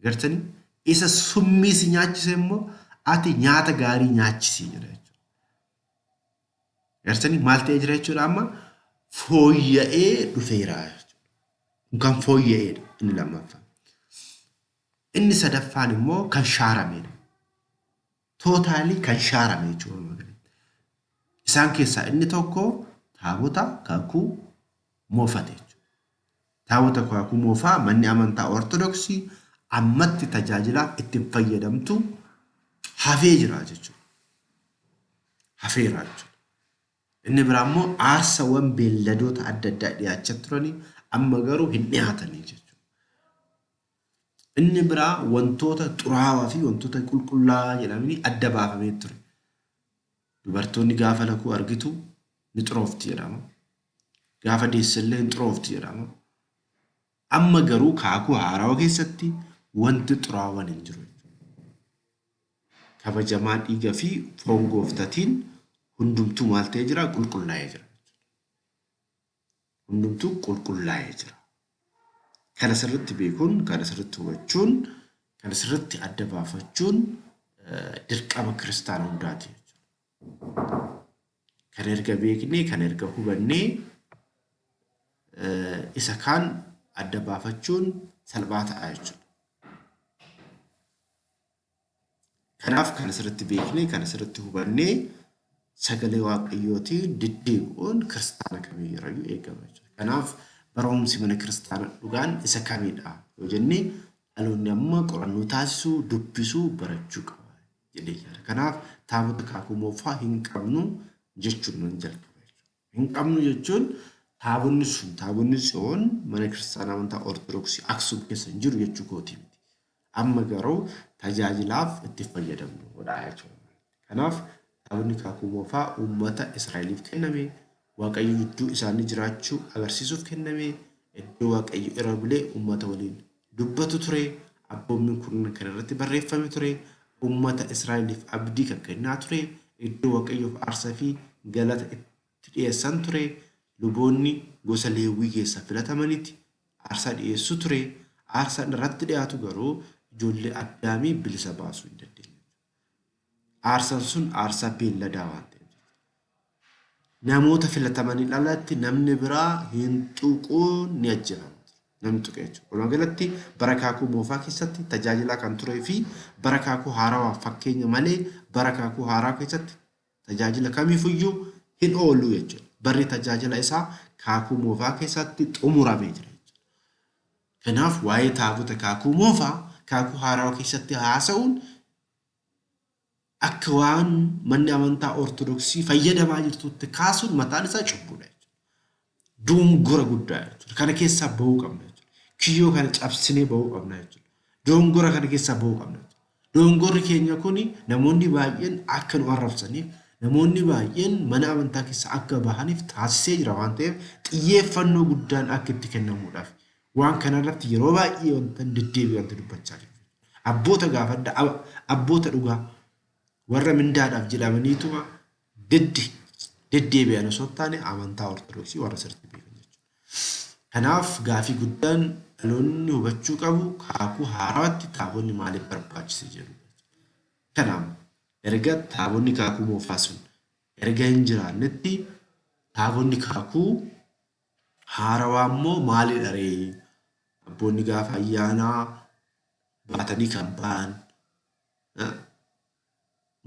Agartanii? Isa summii si nyaachise immoo Ati nyaata gaarii nyaachisii jedha jechuudha. Garsanii maal ta'ee jira jechuudha amma fooyya'ee dhufeera jechuudha. Kun kan fooyya'eedha inni lammaffaan. Inni sadaffaan immoo kan shaaramedha. Tootaalii kan shaarame jechuudha. Isaan keessaa inni tokko taabota kakuu moofate jechuudha. Taabota kakuu moofaa manni amantaa Ortodoksii ammatti tajaajilaaf ittiin fayyadamtu hafee jira jechuudha. Hafeera jechuudha. Inni biraa immoo aarsaawwan beelladoota adda addaa dhiyaachaa turanii amma garuu hin dhiyaatanii jechuudha. Inni biraa wantoota xuraawaa fi wantoota qulqullaa'aa jedhamanii adda baafamee ture. Dubartoonni gaafa lakuu argitu ni xuroofti jedhama. Gaafa deessellee ni xuroofti jedhama. Amma garuu kakuu haarawaa keessatti wanti xuraawaan hin jiru. Kabajamaa dhiiga fi foon gooftatiin hundumtuu maal ta'ee jira? Qulqullaa'ee jira. Hundumtuu qulqullaa'ee jira. Kana sirriitti beekuun, kana sirriitti hubachuun, kana sirriitti adda baafachuun dirqama kiristaana hundaati. Kana erga beeknee, kana erga hubannee isa kaan adda baafachuun salphaa ta'a jechuudha. Kanaaf kana sirriitti beeknee, kana sirriitti hubannee sagalee Waaqayyootiin deddeebi'uun kiristaana kamiyyuu eegama jechuudha. Kanaaf barumsi mana kiristaana dhugaan isa kamidha yoo jenne dhaloonni amma qorannoo taasisuu, dubbisuu, barachuu qaba jedhee yaada. Kanaaf taabota kakuu moofaa hin qabnu jechuun nan jalqaba jechuudha. Hin qabnu jechuun taabonni sun taabonni tsiyoon mana kiristaanaa amantaa Ortodoksii Aksum keessa hin jiru jechuu kooti miti. Amma garuu tajaajilaaf itti fayyadamnudha jechuudha. Kanaaf taabonni kakuu moofaa uummata Israa'eliif kenname, Waaqayyo gidduu isaanii jiraachuu agarsiisuuf kenname, iddoo Waaqayyo irra bulee uummata waliin dubbatu ture, abboommiin kurnan kan irratti barreeffame ture, uummata Israa'eliif abdii kan kennaa ture, iddoo Waaqayyoof aarsaa fi galata itti dhiyeessan ture, luboonni gosa Leewwii keessaa filatamanitti aarsaa dhiyeessu ture, aarsaan irratti dhiyaatu garuu ijoollee Addaamii bilisa baasuu hin dandeenye. Aarsaan sun aarsaa beelladaa waan ta'eef. Namoota filatamaniin alatti namni biraa hin tuquun ni ajjeefama. Namni tuqe jechuudha. Walumaa galatti bara kakuu moofaa keessatti tajaajilaa kan turee fi bara kakuu haarawaa fakkeenya malee bara kakuu haaraa keessatti tajaajila kamiifiyyuu hin oolu jechuudha. Barri tajaajila isaa kakuu moofaa keessatti xumuramee jira jechuudha. Kanaaf waa'ee taabota kakuu moofaa kakuu haarawaa keessatti haasa'uun akka waan manni amantaa Ortodoksii fayyadamaa jirtutti kaasuun mataan isaa cubbuudha jechuudha. Dongora guddaa jechuudha. Kana keessaa bahuu qabna jechuudha. Kiyyoo kana cabsinee bahuu qabna jechuudha. Dongora kana keessaa bahuu qabna jechuudha. Dongorri keenya kuni namoonni baay'een akka nu arrabsaniif, namoonni baay'een mana amantaa keessaa akka bahaniif taasisee jira waan ta'eef xiyyeeffannoo guddaan akka itti kennamuudhaaf waan kanarratti yeroo baay'ee wanta deddeebi'ee wanta dubbachaa jiru. Abboota gaafadha, abboota dhugaa warra mindaadhaaf jedhamaniituma deddeebi'an osoo hin taane amantaa Ortodoksii warra sirriitti beekan jechuudha. Kanaaf gaafii guddaan dhaloonni hubachuu qabu kakuu haarawaatti taabonni maaliif barbaachise jedhu. Kanaaf erga taabonni kakuu moofaa sun erga hin jiraannetti taabonni kakuu haarawaa immoo maalidha ree? Abboonni gaafa ayyaanaa baatanii kan ba'an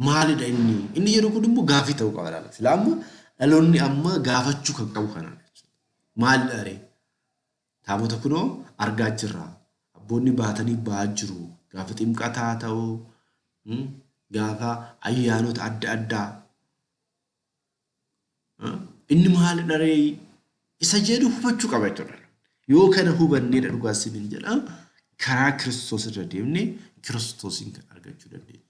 maalidha inni? Inni jedhu kun immoo gaafii ta'uu qaba laala. Silaa amma dhaloonni amma gaafachuu kan qabu kanadha jechuudha. Maalidha ree? Taabota kunoo argaa jirra. Abboonni baatanii ba'aa jiru. Gaafa ximqataa ta'u, gaafa ayyaanota adda addaa. Inni maalidha ree? Isa jedhu hubachuu qaba jechuudha. Yoo kana hubanneedha dhugaa isiniin jedha karaa Kiristoos irra deemnee Kiristoosiin kan argachuu dandeenya.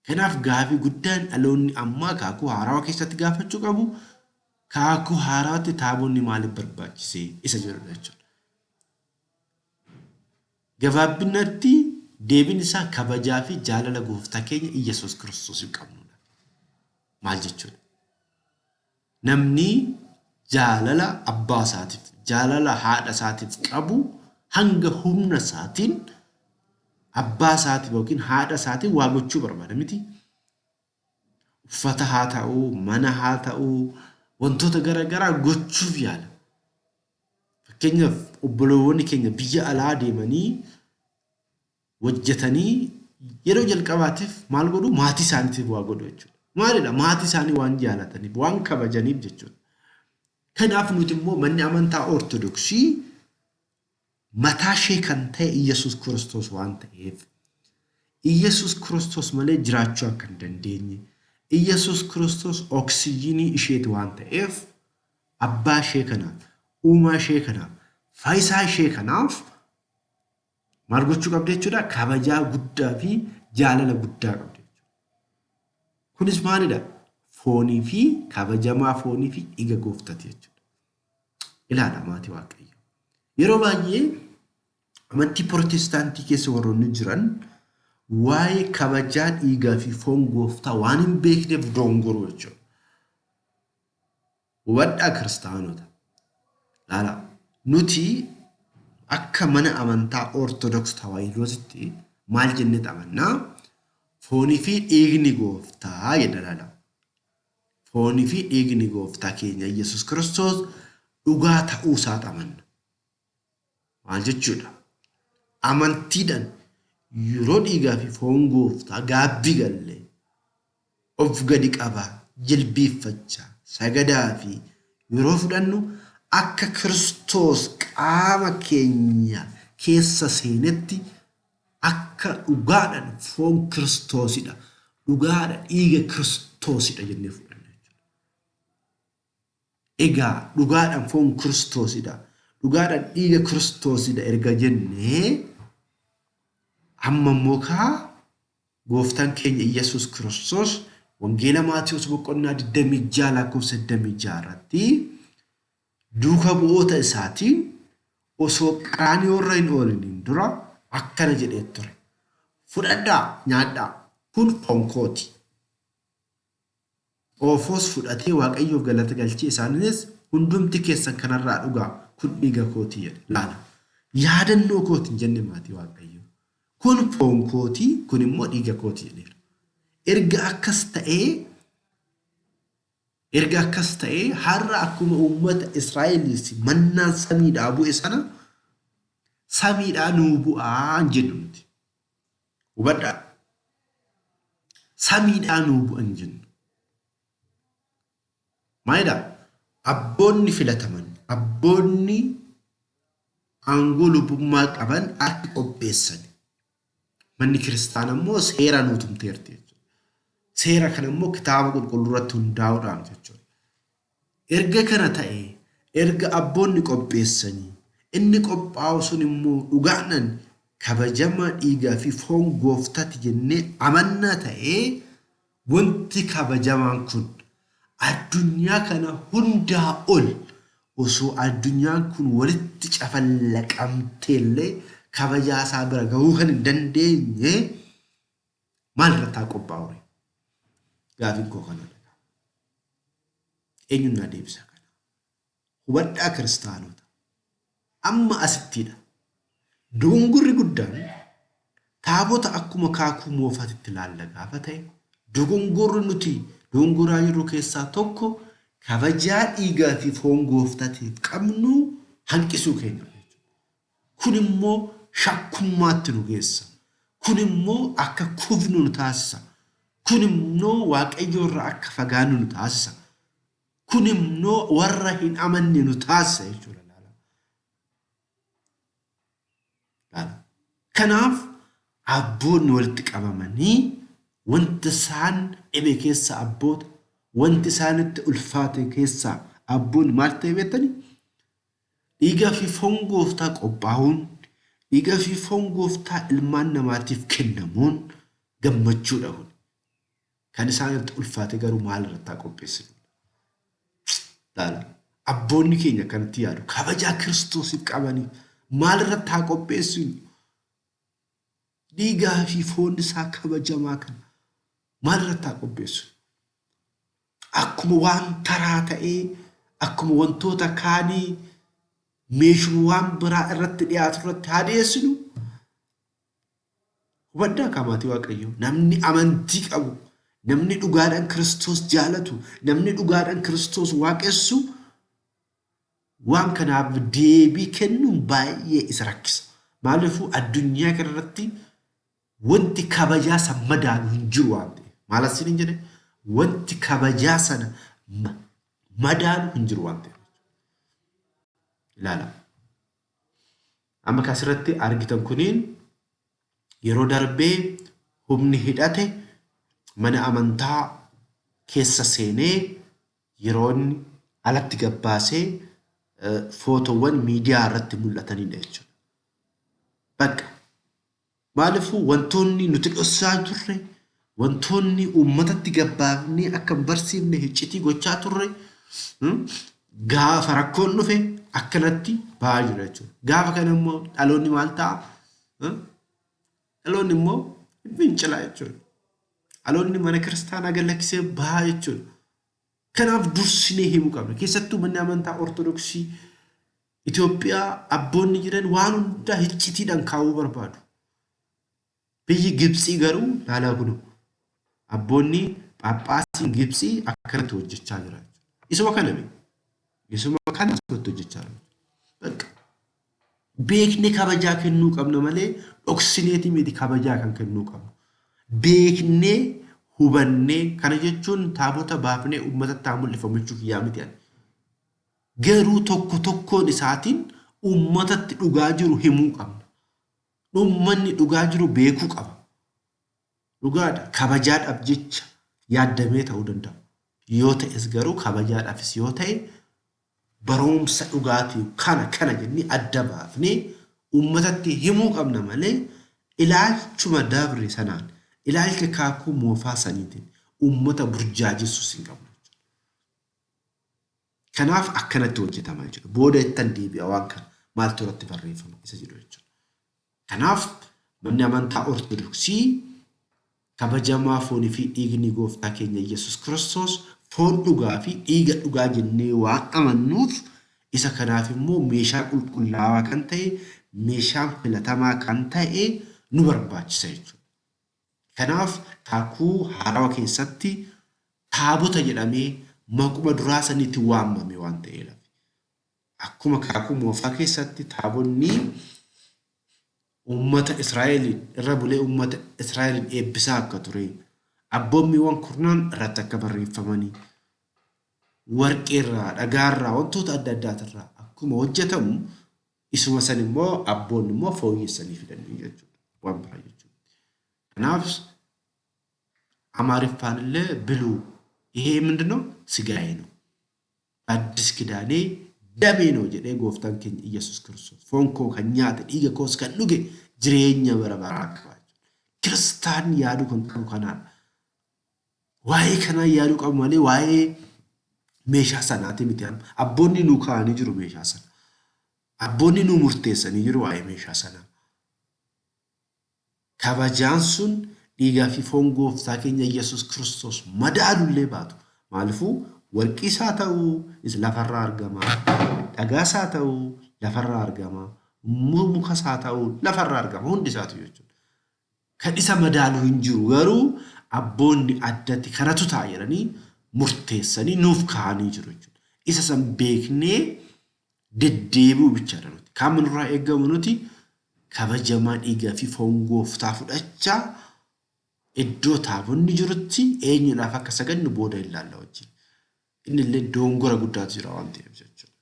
Kanaaf gaafii guddaan dhaloonni ammaa kakuu haarawaa keessatti gaafachuu qabu kakuu haarawaatti taabonni maaliif barbaachise isa jedhudha jechuudha. Gabaabinatti deebiin isaa kabajaa fi jaalala gooftaa keenya Iyyasuus Kiristoosiif qabnudha. Maal jechuudha? Namni jaalala abbaa isaatiif, jaalala haadha isaatiif qabu hanga humna isaatiin Abbaa isaatiif yookiin haadha isaatiif waa gochuu barbaada miti. Uffata haa ta'uu, mana haa ta'uu, wantoota garaagaraa gochuuf yaala. Fakkeenyaaf obboloonni keenya biyya alaa deemanii hojjetanii yeroo jalqabaatiif maal godhu? Maatii isaaniitiif waa godhu jechuudha. Maalidha? Maatii isaanii waan jaalataniif, waan kabajaniif jechuudha. Kanaaf nuti immoo manni amantaa Ortodoksii mataa ishee kan ta'e Iyyasuus Kiristoos waan ta'eef, Iyyasuus Kiristoos malee jiraachuu akka hin dandeenye, Iyyasuus Kiristoos oksijiinii isheeti waan ta'eef, abbaa ishee kanaaf, uumaa ishee kanaaf, fayyisaa ishee kanaaf maal gochuu qabdi jechuudha? Kabajaa guddaa fi jaalala guddaa qabdi jechuudha. Kunis maalidha? Foonii fi kabajamaa foonii fi dhiiga gooftati jechuudha. Ilaala maatii Waaqayyo. Yeroo baay'ee amantii Pirootestaantii keessa warroonni jiran waa'ee kabajaa dhiigaa fi foon gooftaa waan hin beekneef dogongoruu jechuudha. Hubadhaa kiristaanota. Ilaala. Nuti akka mana amantaa Ortodoks Tawaahidoositti maal jennee amannaa? Foonii fi dhiigni gooftaa jedha ilaala. Foonii fi dhiigni gooftaa keenya Yesuus Kiristoos dhugaa ta'uu isaa amanna. Maal jechuudha? Amantiidhaan yeroo dhiigaa fi foon gooftaa gaabbii gallee of gadi qabaa, jilbiiffachaa, sagadaa fi yeroo fudhannu akka Kiristoos qaama keenya keessa seenetti akka dhugaadhaan foon Kiristoosidha. Dhugaadha dhiiga Kiristoosidha jennee fudhanna jechuudha. Egaa dhugaadhaan foon Kiristoosidha. Dhugaadhaan dhiiga Kiristoosidha erga jennee amma immoo kaa gooftaan keenya Iyyasuus Kiristoos Wangeela Maatiyuus boqonnaa 26 lakkoofsa 26 irratti duuka bu'oota isaatiin osoo qaraaniyoorra hin ooliniin dura akkana jedhee ture. Fudhadhaa, nyaadhaa, kun foon kooti. Xoofoos fudhatee Waaqayyoof galata galchee isaaniinis hundumti keessan kanarraa dhugaa, kun dhiiga kooti jedhe. Laala. Yaadannoo kooti hin jenne maatii Waaqayyoo. Kun foon kooti, kun immoo dhiiga kooti jedheera. Erga akkas ta'ee har'a akkuma uummata Israa'eliif mannaan samiidhaa bu'e sana samiidhaa nuu bu'aa hin jennu nuti. Hubadhaa. Samiidhaa nuu bu'a hin jennu. Maalidhaa? Abboonni filataman, abboonni aangoo lubummaa qaban akka qopheessan. Manni kiristaanaa immoo seera nuu tumteerti jechuudha. Seera kana immoo kitaaba qulqulluu irratti hundaa'uudhaan jechuudha. Erga kana ta'e, erga abboonni qopheessanii, inni qophaa'u sun immoo dhugaadhaan kabajama dhiigaa fi foon gooftaati jennee amannaa ta'ee wanti kabajamaan kun addunyaa kana hundaa ol osoo addunyaan kun walitti cafallaqamteellee kabajaa isaa bira gahuu kan hin dandeenye maal irratti haa qophaa'u? Gaafiin koo kanadha. Eenyuun naa deebisa kana? Hubadhaa kiristaanota. Amma asittidha. Dogongorri guddaan taabota akkuma kaakuu moofaatitti ilaalla gaafa ta'e dogongorri nuti dogongoraa jirru keessaa tokko kabajaa dhiigaa fi foon gooftaatiif qabnu hanqisuu keenya jechuudha. Kun immoo shakkummaatti nu geessa. Kun immoo akka kufnu nu taasisa. Kun immoo Waaqayyo irraa akka fagaannu nu taasisa. Kun immoo warra hin amanne nu taasisa jechuudha. Laala. Kanaaf abboonni walitti qabamanii wanta isaan dhibe keessa abboota, wanti isaanitti ulfaate keessaa abboonni maal ta'e beektanii? Dhiigaa fi foon gooftaa qophaa'uun, dhiigaa fi foon gooftaa ilmaan namaatiif kennamuun gammachuudha kun. Kan isaanitti ulfaate garuu maal irratti haa qopheessinu? Laala. Abboonni keenya akkanatti yaadu. Kabajaa Kiristoosiif qabanii maal irratti haa qopheessinu? Dhiigaa fi foon isaa kabajamaa kana maal irratti haa qopheessinu? Akkuma waan taraa ta'ee, akkuma wantoota kaanii meeshuma waan biraa irratti dhiyaatu irratti haa dhiyeessinu? Hubaddaa qaamaatii Waaqayyoo namni amantii qabu, namni dhugaadhaan Kiristoos jaalatu, namni dhugaadhaan Kiristoos waaqessu waan kanaaf deebii kennuun baay'ee isa rakkisa. Maaliifuu addunyaa kanarratti wanti kabajaa sana madaalu hin jiru waan ta'eef. Maal asiin hin jedhe? Wanti kabajaa sana madaalu hin jiru waan ta'eef. Ilaala. Amma asirratti argitan kuniin yeroo darbee humni hidhate mana amantaa keessa seenee yeroo inni alatti gabbaasee footoowwan miidiyaa irratti mul'atanidha jechuudha. Bakka maaliifuu wantoonni nuti dhoksaa turre, wantoonni uummatatti gabbaafnee akka hin barsiifne iccitii gochaa turre gaafa rakkoon dhufe akkanatti ba'aa jira jechuudha. Gaafa kana immoo dhaloonni maal ta'a? Dhaloonni immoo fincila jechuudha. Dhaloonni mana kiristaanaa gad lakkisee bahaa jechuudha. Kanaaf dursinee himuu qabna. Keessattuu manni amantaa Ortodoksii Itoophiyaa abboonni jiran waan hundaa iccitiidhaan kaa'uu barbaadu. Biyyi Gibxii garuu laalaa kunu abboonni Phaaphaasiin Gibxii akkanatti hojjechaa jira. Isuma kana mi? Isuma kana asumatti hojjechaa jira. Bakka beeknee kabajaa kennuu qabna malee dhoksineeti miti kabajaa kan kennuu qabnu. Beeknee hubannee kana jechuun taabota baafnee uummatatti haa mul'ifamu jechuuf yaa miti ani. Garuu tokko tokkoon isaatiin uummatatti dhugaa jiru himuu qabna. Uummanni dhugaa jiru beekuu qaba. Dhugaadha. Kabajaadhaaf jecha yaaddamee ta'uu danda'a. Yoo ta'es garuu kabajaadhaafis yoo ta'e barumsa dhugaatii kana kana jennee adda baafnee uummatatti himuu qabna malee ilaalchuma dabre sanaan ilaalcha kaakuu moofaa saniitiin uummata burjaajessuus hin qabnu. Kanaaf akkanatti hojjetama jechuudha. Booda ittan deebi'a waan kana maaltu irratti barreeffama isa jedhu jechuudha. Kanaaf manni amantaa Ortodoksii kabajamaa foonii fi dhiigni gooftaa keenya Yesuus Kiristoos foon dhugaa fi dhiiga dhugaa jennee waan amannuuf isa kanaaf immoo meeshaa qulqullaawaa kan ta'e meeshaan filatamaa kan ta'e nu barbaachisa jechuudha. Kanaaf kaakuu haarawa keessatti taabota jedhamee maquma duraa saniitti waamame waan ta'eef. Akkuma kaakuu moofaa keessatti taabonni uummata Israa'eliin irra bulee uummata Israa'eliin eebbisaa akka ture, abboommiiwwan kurnaan irratti akka barreeffamanii, warqeerraa, dhagaarraa, wantoota adda addaatirraa akkuma hojjetamu isuma san immoo abboonni immoo fooyyessanii fidanii jechuudha. Waan biraa jechuudha. Kanaaf Amaariffaan illee biluu ይሄ ምንድን ነው? ስጋዬ ነው። አዲስ ኪዳኔ ደሜ ነው jedhee gooftaan keenya Iyyasuus Kiristoos foon koo kan nyaate dhiiga koos kan dhuge jireenya bara baraa qaba. Kiristaanni yaaduu kan qabu kanaadha. Waa'ee kanaa yaaduu qabu malee waa'ee meeshaa sanaati miti. Abboonni nuu kaa'anii jiru meeshaa sana. Abboonni nuu murteessanii jiru waa'ee meeshaa sanaa. Kabajaan sun dhiigaa fi foon gooftaa keenya Iyyasuus Kiristoos madaalullee baatu. Maaliifuu warqii isaa ta'uu lafarraa argama, dhagaa isaa ta'uu lafarraa argama, muka isaa ta'uu lafarraa argama hundi isaatu jechuudha. Kan isa madaalu hin jiru garuu abboonni addatti kanatu ta'a jedhanii murteessanii nuuf kaa'anii jiru jechuudha. Isa san beeknee deddeebi'uu bichaadha nuti. Kan nurraa eegamu nuti kabajamaa dhiigaa fi foon gooftaa fudhachaa iddoo taabonni jirutti eenyuudhaaf akka sagannu booda ilaalla wajjin. Inni illee dongora guddaatu jira waan ta'eef jechuudha.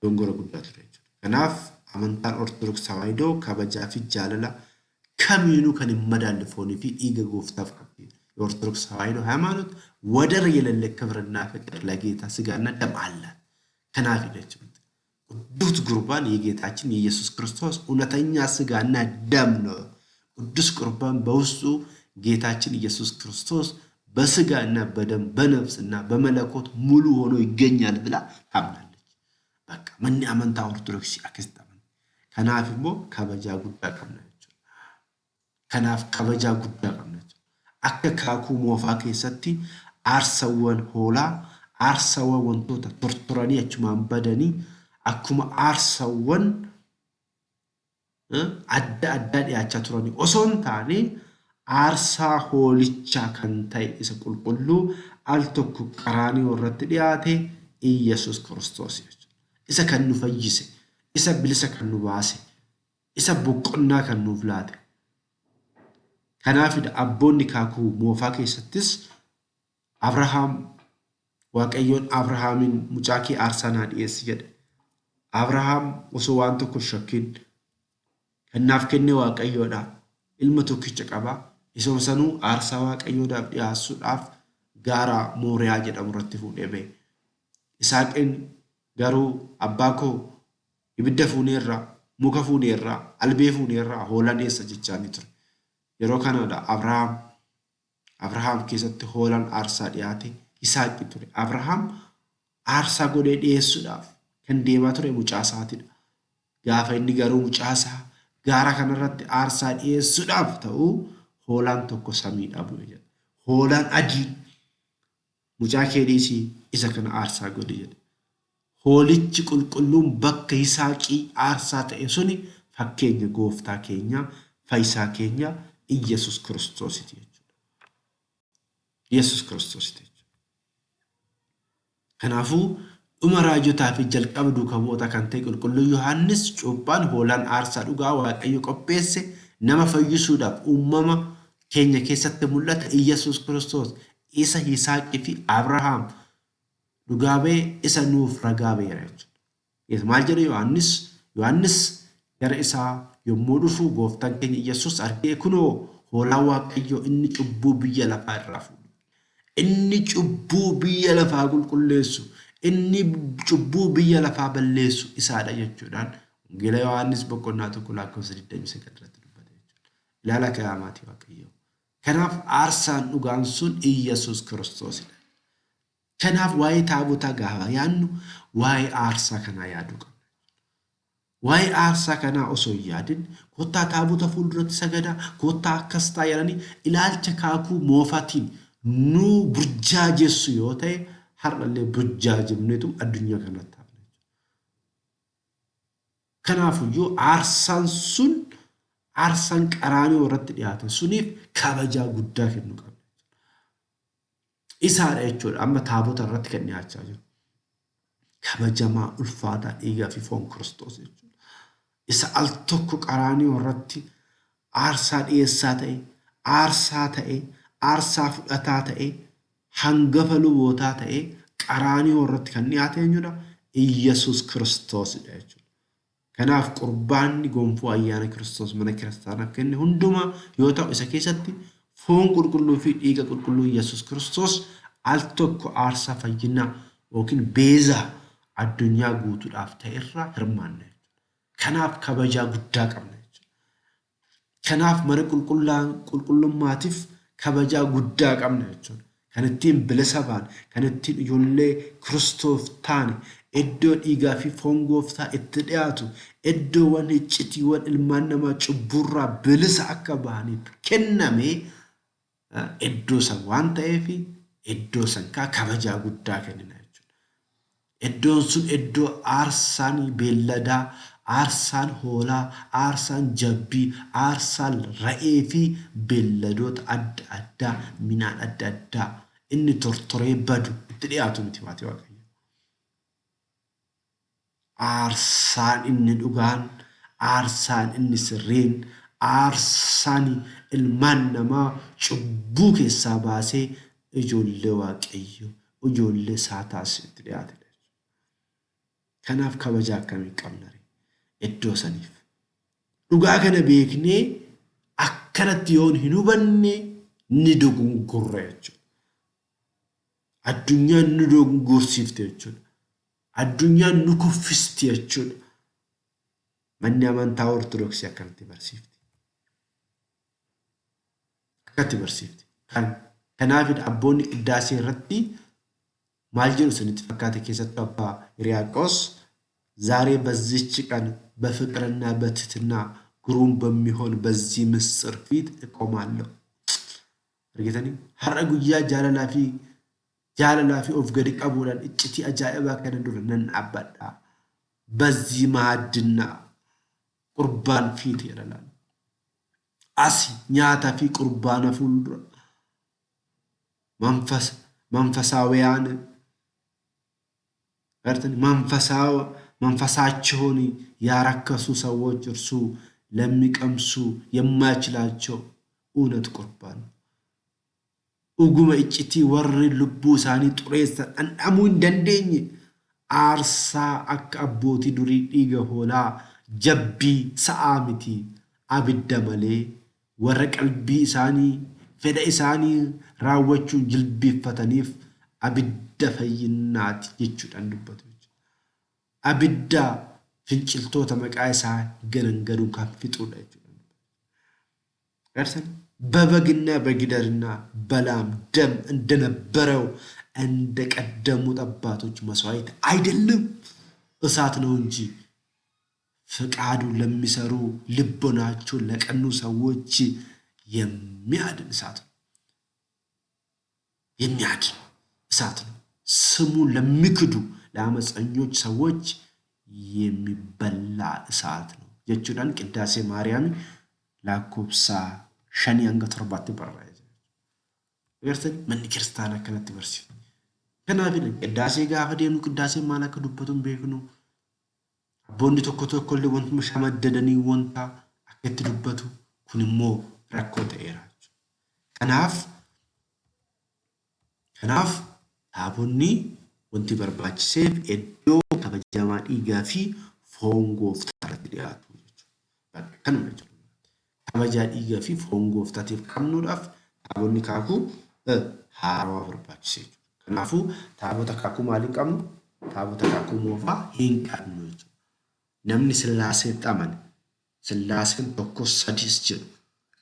Dongora guddaatu jira jechuudha. Kanaaf amantaan Ortodoks Tawaahidoo kabajaa fi jaalala kamiinuu kan hin madaalle foonii fi dhiiga gooftaaf qabdi. የኦርቶዶክስ ተዋሕዶ ሃይማኖት ወደር የሌለ ክብርና ፍቅር ለጌታ ስጋና ደም አላት። Kanaaf jechuudha. ቅዱስ ቁርባን የጌታችን የኢየሱስ ክርስቶስ እውነተኛ ስጋና ደም ነው። ቅዱስ ቁርባን በውስጡ ጌታችን ኢየሱስ ክርስቶስ በስጋና በደም በነፍስና በመለኮት ሙሉ ሆኖ ይገኛል ብላ ታምናለች። በቃ manni amantaa Ortodoksii akkasitti amana. Kanaaf immoo kabajaa guddaa qabna jechuudha. Kanaaf kabajaa guddaa qabna jechuudha. Akka kaakuu moofaa keessatti aarsaawwan hoolaa, aarsaawwan wantoota tortoranii achumaan badanii akkuma aarsaawwan adda addaa dhiyaachaa turanii osoo hin taane aarsaa hoolichaa kan ta'e isa qulqulluu al tokko qaraanioo irratti dhiyaate Iyyasuus Kiristoos jechuudha. Isa kan nu fayyise, isa bilisa kan nu baase, isa boqonnaa kan nuuf laate. Kanaafidha abboonni kaakuu moofaa keessattis Abrahaam Waaqayyoon Abrahaamiin mucaa kee aarsaa naa dhiyeessi jedhe. Abrahaam osoo waan tokko hin shakkin kan naaf kenne Waaqayyoodha. Ilma tokkicha qaba. Isuma sanuu aarsaa Waaqayyoodhaaf dhiyaassuudhaaf gaara Mooriyaa jedhamu irratti fuudhee ba'e. Isaaqin garuu abbaa koo ibidda fuuneerra, muka fuuneerra, albee fuuneerra, hoolaan eessa jechaanii ture. Yeroo kanadha Abrahaam Abrahaam keessatti hoolaan aarsaa dhiyaate Yisaaqi ture. Abrahaam aarsaa godhee dhiyeessuudhaaf kan deemaa ture mucaa isaatidha. Gaafa inni garuu mucaa isaa gaara kanarratti aarsaa dhiyeessuudhaaf ta'u hoolaan tokko samiidhaa bu'e jedha. Hoolaan adiin mucaa kee dhiisii isa kana aarsaa godhi jedhe. Hoolichi qulqulluun bakka Yisaaqii aarsaa ta'e suni fakkeenya gooftaa keenya fayyisaa keenya Iyyasuus Kiristoositi jechuudha. Yesuus Kiristoositi jechuudha. Kanaafuu dhuma raajotaa fi jalqaba duuka bu'ootaa kan ta'e qulqulluu Yohaannis cuuphaan hoolaan aarsaa dhugaa Waaqayyo qopheesse nama fayyisuudhaaf uumama keenya keessatti mul'ata Iyyasuus Kiristoos isa Yisaaqii fi Abrahaam dhugaa ba'e isa nuuf ragaa ba'eera jechuudha. Maal jedhe Yohaannis? Yohaannis gara isaa yommuu dhufu gooftaan keenya Iyyasuus argee kunoo hoolaan Waaqayyoo inni cubbuu biyya lafaa irraa fuudhu. Inni cubbuu biyya lafaa qulqulleessu, inni cubbuu biyya lafaa balleessu isaadha jechuudhaan Wangeela Yohaannis boqonnaa 1 lakkoofsa 29 irratti dubbate jechuudha. Ilaala kayaa maatii Waaqayyoo. Kanaaf aarsaan dhugaan sun Iyyasuus Kiristoosidha. Kanaaf waa'ee taabotaa gaafa yaadnu waa'ee aarsaa kanaa yaaduu qabna. Waa'ee aarsaa kanaa osoo hin yaadin kottaa taabota fuulduratti sagadaa, kottaa akkas ta'a jedhanii ilaalcha kaakuu moofaatiin nu burjaajessu yoo ta'e har'allee burjaajefneetu addunyaa kanarratti hafna. Kanaafuyyuu aarsaan sun aarsaan qaraanioo irratti dhiyaate suniif kabajaa guddaa kennuu qabna. Isaadha jechuudha amma taabota irratti kan dhiyaachaa jiru. Kabajamaa ulfaataa dhiigaa fi foon Kiristoos jechuudha. Isa al tokko qaraanioo irratti aarsaa dhiyeessaa ta'e, aarsaa ta'e, aarsaa fudhataa ta'e, hangafa lubootaa ta'e qaraanioo irratti kan dhiyaate eenyudha? Iyyasuus Kiristoosidha jechuudha. Kanaaf qurbaanni gonfoo ayyaana Kiristoos mana kiristaanaaf kenne hundumaa yoo ta'u isa keessatti foon qulqulluu fi dhiiga qulqulluu Iyyasuus Kiristoos al tokko aarsaa fayyinaa yookiin beezaa addunyaa guutuudhaaf ta'e irraa hirmaanna jechuudha. Kanaaf kabajaa guddaa qabna jechuudha. Kanaaf mana qulqullummaatiif kabajaa guddaa qabna jechuudha. Kan ittiin bilisa baane, kan ittiin ijoollee Kiristoof taane, iddoo dhiigaa fi foon gooftaa itti dhiyaatu, iddoowwan iccitiiwwan ilmaan namaa cubbuurraa bilisa akka bahaniif kenname iddoo san waan ta'eef iddoo san kaa kabajaa guddaa kennina jechuudha. Iddoon sun iddoo aarsaan beelladaa, aarsaan hoolaa, aarsaan jabbii, aarsaan ra'ee fi beelladoota adda addaa, minaan adda addaa inni tortoree badu itti dhiyaatu miti maatii Waaqayyoo. Aarsaan inni dhugaan, aarsaan inni sirriin, aarsaan ilmaan namaa cubbuu keessaa baasee ijoollee Waaqayyo, ijoollee isaa taasisu itti dhiyaatedha. Kanaaf kabaja akkamii qabna ree iddoo saniif? Dhugaa kana beeknee akkanatti yoon hin hubanne ni dogongorra jechuudha. Addunyaan nu dogongorsiifte jechuudha. Addunyaan nu kuffisti jechuudha. Manni amantaa Ortodoksii akkanatti barsiifti. Akkatti barsiifti. Kan kanaafidha abboonni qiddaasee irratti maal jedhu isinitti fakkaate keessattuu abbaa Hiriyaaqoos ዛሬ በዚህች ቀን በፍቅርና በትህትና ግሩም በሚሆን በዚህ ምስጢር ፊት እቆማለሁ። Argitanii har'a guyyaa jaalalaa fi jaalalaa fi of gadi qabuudhaan iccitii ajaa'ibaa kana dura nan dhaabbadha. በዚህ ማዕድና ቁርባን ፊት jedha. Asi nyaataa fi qurbaana fuuldura መንፈሳውያን መንፈሳቸውን ያረከሱ ሰዎች እርሱ ለሚቀምሱ የማይችላቸው እውነት ቁርባን ነው። Dhuguma iccitii warri lubbuu isaanii xureessan dhandhamuu hin dandeenye aarsaa akka abbootii durii dhiiga hoolaa jabbii sa'aa miti abidda malee warra qalbii isaanii fedha isaanii raawwachuun jilbiiffataniif abidda fayyinaati jechuudhaan dubbatu. Abidda finciltoota maqaa isaa ganan gaduun kan fixuudha jechuudha. በበግና በጊደርና በላም ደም እንደነበረው እንደቀደሙት አባቶች መስዋዕት አይደለም፣ እሳት ነው እንጂ። ፈቃዱ ለሚሰሩ ልቦናቸው ለቀኑ ሰዎች የሚያድን እሳት ነው። የሚያድን እሳት ነው። ስሙን ለሚክዱ ለአመፀኞች ሰዎች የሚበላ እሳት ነው jechuudhaan ቅዳሴ ማርያም lakkoofsa 5 hanga 7tti barraa'ee jira. Agartanii manni kiristaanaa akkanatti barsiifti. Kanaaf qiddaasee gaafa deemnu qiddaaseen maal akka dubbatu hin beeknu. Abboonni tokko tokko illee wantuma shamaddadanii wanta akka itti dubbatu kun immoo rakkoo ta'eera. Kanaaf taabonni wanti barbaachiseef iddoo kabajamaa dhiigaa fi foon gooftaa irratti dhiyaatu jechuudha. Kanuma jechuudha. Kabajaa dhiigaa fi foon gooftaatiif qabnuudhaaf taabonni kaakuu haarawaa barbaachise jechuudha. Kanaafuu taabota kaakuu maal hin qabnu? Taabota kaakuu moofaa hin qabnu jechuudha. Namni Sillaaseetti amane, Sillaaseen tokko sadis jedhu,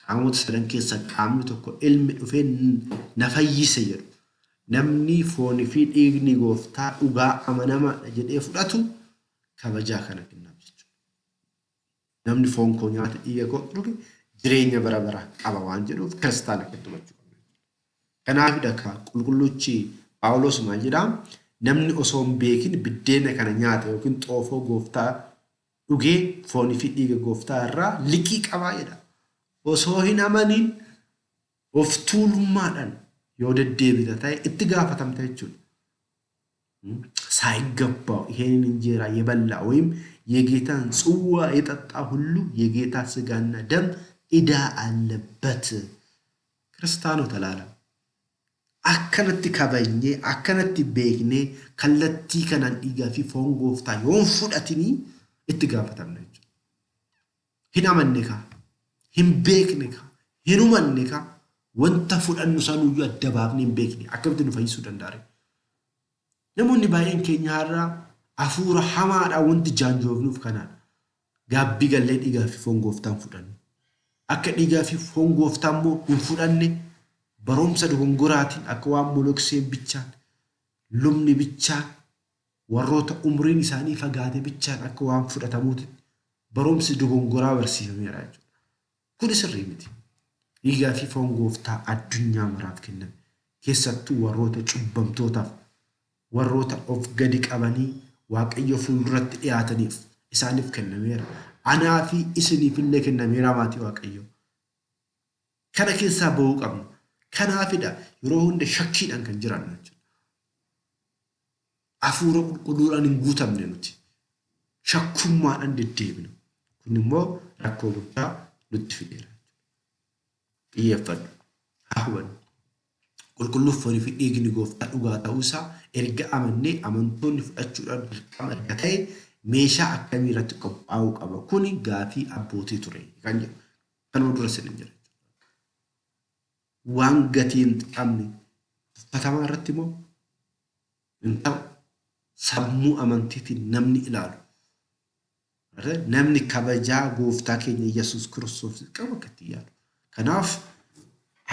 qaamota sadan keessaa qaamni tokko ilmi dhufee na fayyise jedhu. Namni foonii fi dhiigni gooftaa dhugaa amanamaadha jedhee fudhatu kabajaa kana kennaaf jechuudha. Namni foon koo nyaata dhiiga koo dhuge jireenya bara baraa qaba waan jedhuuf kiristaana akkatti hubachuu qabna. Kanaafidha ka qulqulluchi Phaawulos maal jedhaa? Namni osoo hin beekin biddeena kana nyaata yookiin xoofoo gooftaa dhugee foonii fi dhiiga gooftaa irraa liqii qabaa jedha. Osoo hin amaniin of tuulummaadhaan yoo deddeebita ta'e itti gaafatamta jechuudha. ሳይገባው ይሄንን እንጀራ የበላ ወይም የጌታን ጽዋ የጠጣ ሁሉ የጌታ ስጋና ደም ዕዳ አለበት። Kiristaanota laala. Akkanatti kabajnee akkanatti beeknee kallattii kanaan dhiigaa fi foon gooftaa yoo hin fudhatinii itti gaafatamna jechuudha. Hin amanne kaa, hin beekne kaa, hin hubanne kaa, wanta fudhannu sanuyyuu adda baafnee hin beekne akkamitti nu fayyisuu danda'a? Namoonni baay'een keenya har'a hafuura hamaadhaan wanti jaanjoofnuuf kanaadha. Gaabbii gallee dhiigaa fi foon gooftaa hin fudhannu. Akka dhiigaa fi foon gooftaa immoo hin fudhanne barumsa dogongoraatiin akka waan molokseen bichaan, lubni bichaan, warroota umriin isaanii fagaate bichaan akka waan fudhatamuuti barumsi dogongoraa barsiifameera jechuudha. Kun sirrii miti. Dhiigaa fi foon gooftaa addunyaa maraaf kenname. Keessattuu warroota cubbamtootaaf, warroota of gadi qabanii Waaqayyo fuulduratti dhiyaataniif isaaniif kennameera. Anaa fi isiniif illee kennameera maatii Waaqayyo. Kana keessaa bahuu qabna. Kanaafidha yeroo hunda shakkiidhaan kan jiraannu jechuudha. Hafuura qulqulluudhaan hin guutamne nuti. Shakkummaadhaan deddeebina. Kun immoo rakkoo guddaa nutti fideera. Xiyyeeffadhu. Haa hubannu. Qulqulluuf foonii fi dhiigni gooftaa dhugaa ta'uusaa erga amannee amantoonni fudhachuudhaan dirqama erga ta'e meeshaa akkamii irratti qophaa'uu qaba? Kuni gaafii abbootii ture kan jedhu. Kanuma dura isin jira. Waan gatii hin qabne tuffatamaa irratti immoo hin ta'u. Sammuu amantiitiin namni ilaalu. Namni kabajaa gooftaa keenya Yesuus Kiristoos qabu akka itti yaadu. Kanaaf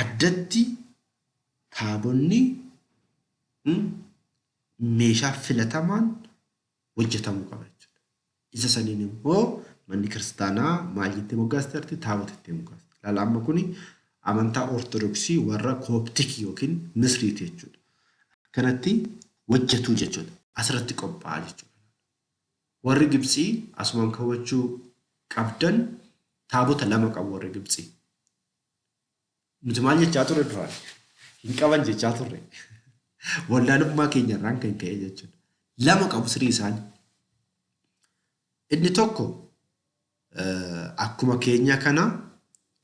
addatti taabonni meeshaa filatamaan hojjetamuu qaba jechuudha. Isa saniin immoo manni kiristaanaa maal jettee moggaasteerti? Taabota jettee moggaaste. Laala amma kuni amantaa Ortodoksii warra Kooptikii yookiin Misriiti jechuudha. Akkanatti hojjetu jechuudha. Asirratti qophaa'a jechuudha. Warri Gibxii asumaan kaawwachuu qabdan taabota lama qabu warri Gibxii. Nuti maal jechaa turre duraan? Hin qaban jechaa turre. Wallaalummaa keenya irraan kan ka'e jechuudha. Lama qabu sirii isaanii. Inni tokko akkuma keenya kana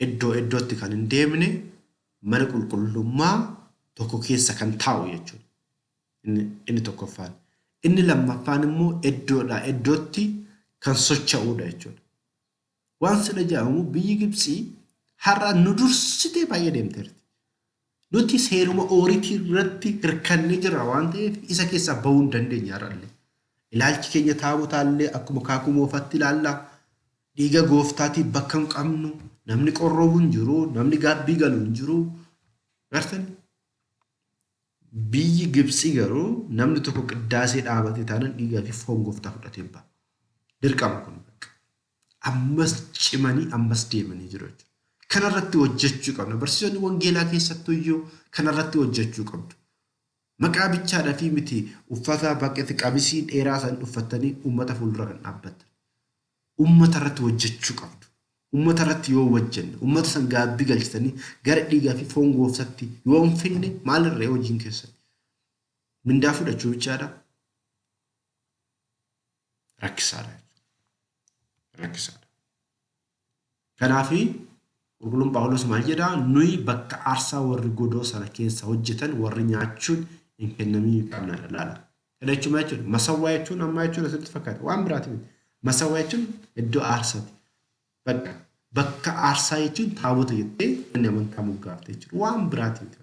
iddoo iddootti kan hin deemne mana qulqullummaa tokko keessa kan taa'u jechuudha. Inni tokkoffaan. Inni lammaffaan immoo iddoodhaa iddootti kan socho'uudha jechuudha. Waan sila jedhamu biyyi Gibxii har'a nu dursitee baay'ee deemteerti. Nuti seeruma ooritii irratti hirkannee jirra waan ta'eef isa keessaa bahuu hin dandeenye har'allee. Ilaalchi keenya taabotaallee akkuma kaakuu moofaatti ilaalla. Dhiiga gooftaatiif bakka hin qabnu. Namni qorroobu hin jiru. Namni gaabbii galu hin jiru. Gartanii? Biyyi Gibxii garuu namni tokko qiddaasee dhaabatee taanaan dhiigaa fi foon gooftaa fudhatee ba'a. Dirqama kun bakka. Ammas cimanii ammas deemanii jiru jechuudha. Kanarratti hojjechuu qabna. Barsiisonni wangeelaa keessattuu iyyuu kanarratti hojjechuu qabdu. Maqaa bichaadhaa fi miti uffata baqqeetti qabisii dheeraa san uffatanii uummata fuuldura kan dhaabbattan. Uummata irratti hojjechuu qabdu. Uummata irratti yoo hojjenne, uummata san gaabbii galchitanii gara dhiigaa fi foon gooftaatti yoo hin finne maalirree hojiin keessan? Mindaa fudhachuu bichaadha. Rakkisaadha. Rakkisaadha. Kanaafi Qulqulluun Phaawulos maal jedhaa? Nuyi bakka aarsaa warri godoo sana keessa hojjetan warri nyaachuun hin kennamii qabna laala. Kana jechuun maal jechuudha? Masawwaa jechuun ammaa jechuun asitti fakkaata. Waan biraati miti. Masawwaa jechuun iddoo aarsaati. Bakka aarsaa jechuun taabota jettee manni amantaa moggaafte jechuudha. Waan biraati miti.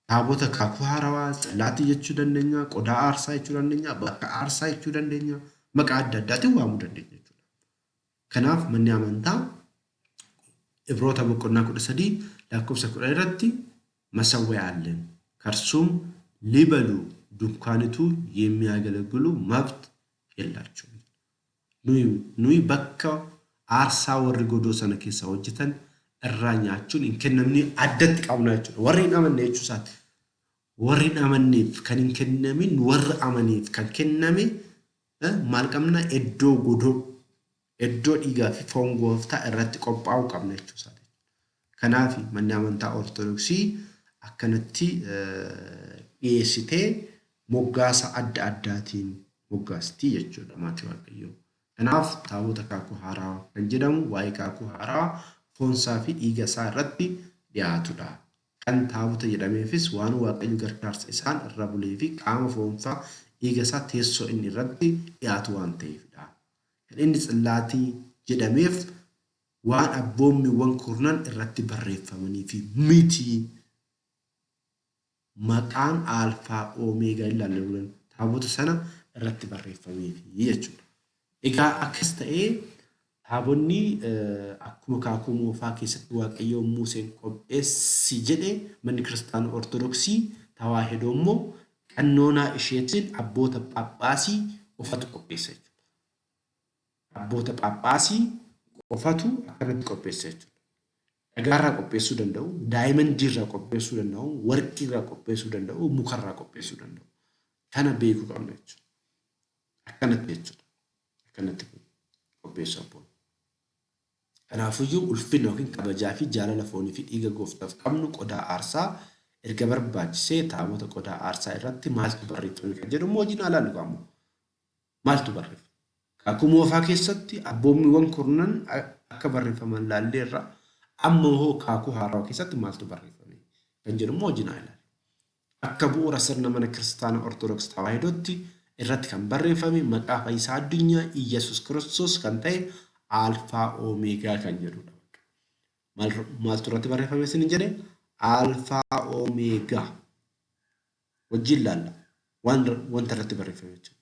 Taabota kakuu haarawaa, tsillaatii jechuu dandeenya, qodaa aarsaa jechuu dandeenya, bakka aarsaa jechuu dandeenya, maqaa adda addaatiin waamuu dandeenya jechuudha. Kanaaf manni amantaa Ibroota boqonnaa 13 lakkoofsa 10 irratti መሠዊያ አለን ከእርሱም ሊበሉ ድንኳኒቱ የሚያገለግሉ መብት የላቸውም። Nuyi bakka aarsaa warri godoo sana keessa hojjetan irraa nyaachuun hin kennamne addatti qabna jechuudha. Warri hin amanne jechuu isaati. Warri hin amanneef kan hin kennamin warra amaneef kan kenname maal qabna? Iddoo godoo, iddoo dhiigaa fi foon gooftaa irratti qophaa'u qabna jechuu isaati. Kanaaf manni amantaa Ortodoksii akkanatti dhiyeessitee moggaasa adda addaatiin moggaasti jechuudha maatii Waaqayyoo. Kanaaf taabota kakuu haaraa kan jedhamu waa'ee kakuu haaraa foonsaa fi dhiiga isaa irratti dhiyaatudha. Kan taabota jedhameefis waan Waaqayyo gargaarsa isaan irra bulee fi qaama foonsaa dhiiga isaa teessoo inni irratti dhiyaatu waan ta'eefidha. Kan inni tsillaatii jedhameef waan abboommiiwwan kurnan irratti barreeffamanii fi miti. Maqaan Alfaa Oomeegaa ilaalle taabota sana irratti barreeffameefi jechuudha. Egaa akkas ta'ee taabonni akkuma kakuu moofaa keessatti Waaqayyo Museen qopheessi jedhe manni kiristaanaa Ortodoksii Tawaahidoo immoo qannoonaa isheetiin abboota Phaaphaasii qofatu qopheessa jechuudha. Abboota Phaaphaasii qofatu akkanatti qopheessa jechuudha. Dhagaarraa qopheessuu danda'u, daayimandiirraa qopheessuu danda'u, warqiirraa qopheessuu danda'u, mukarraa qopheessuu danda'u. Kana beekuu qabna jechuudha. Akkanatti jechuudha. Akkanatti qopheessu abboonni. Kanaafiyyuu ulfina yookiin kabajaa fi jaalala foonii fi dhiiga gooftaaf qabnu qodaa aarsaa erga barbaachisee taabota qodaa aarsaa irratti maaltu barreeffame kan jedhu immoo hojiin alaallu qabu. Maaltu barreeffame? Kakuu moofaa keessatti abboommiiwwan kurnan akka barreeffaman laalleerra amma hoo kakuu haarawaa keessatti maaltu barreeffame kan jedhu immoo hojiin alaallu. Akka bu'uura sirna mana kiristaanaa Ortodoksii Tawaahidootti irratti kan barreeffame maqaa fayyisaa addunyaa Iyyasuus Kiristoos kan ta'e Alfaa Oomeegaa kan jedhudha. Maaltu irratti barreeffame isin jedhe? Alfaa Oomeegaa. Wajjin laalla. Wanta irratti barreeffame jechuudha.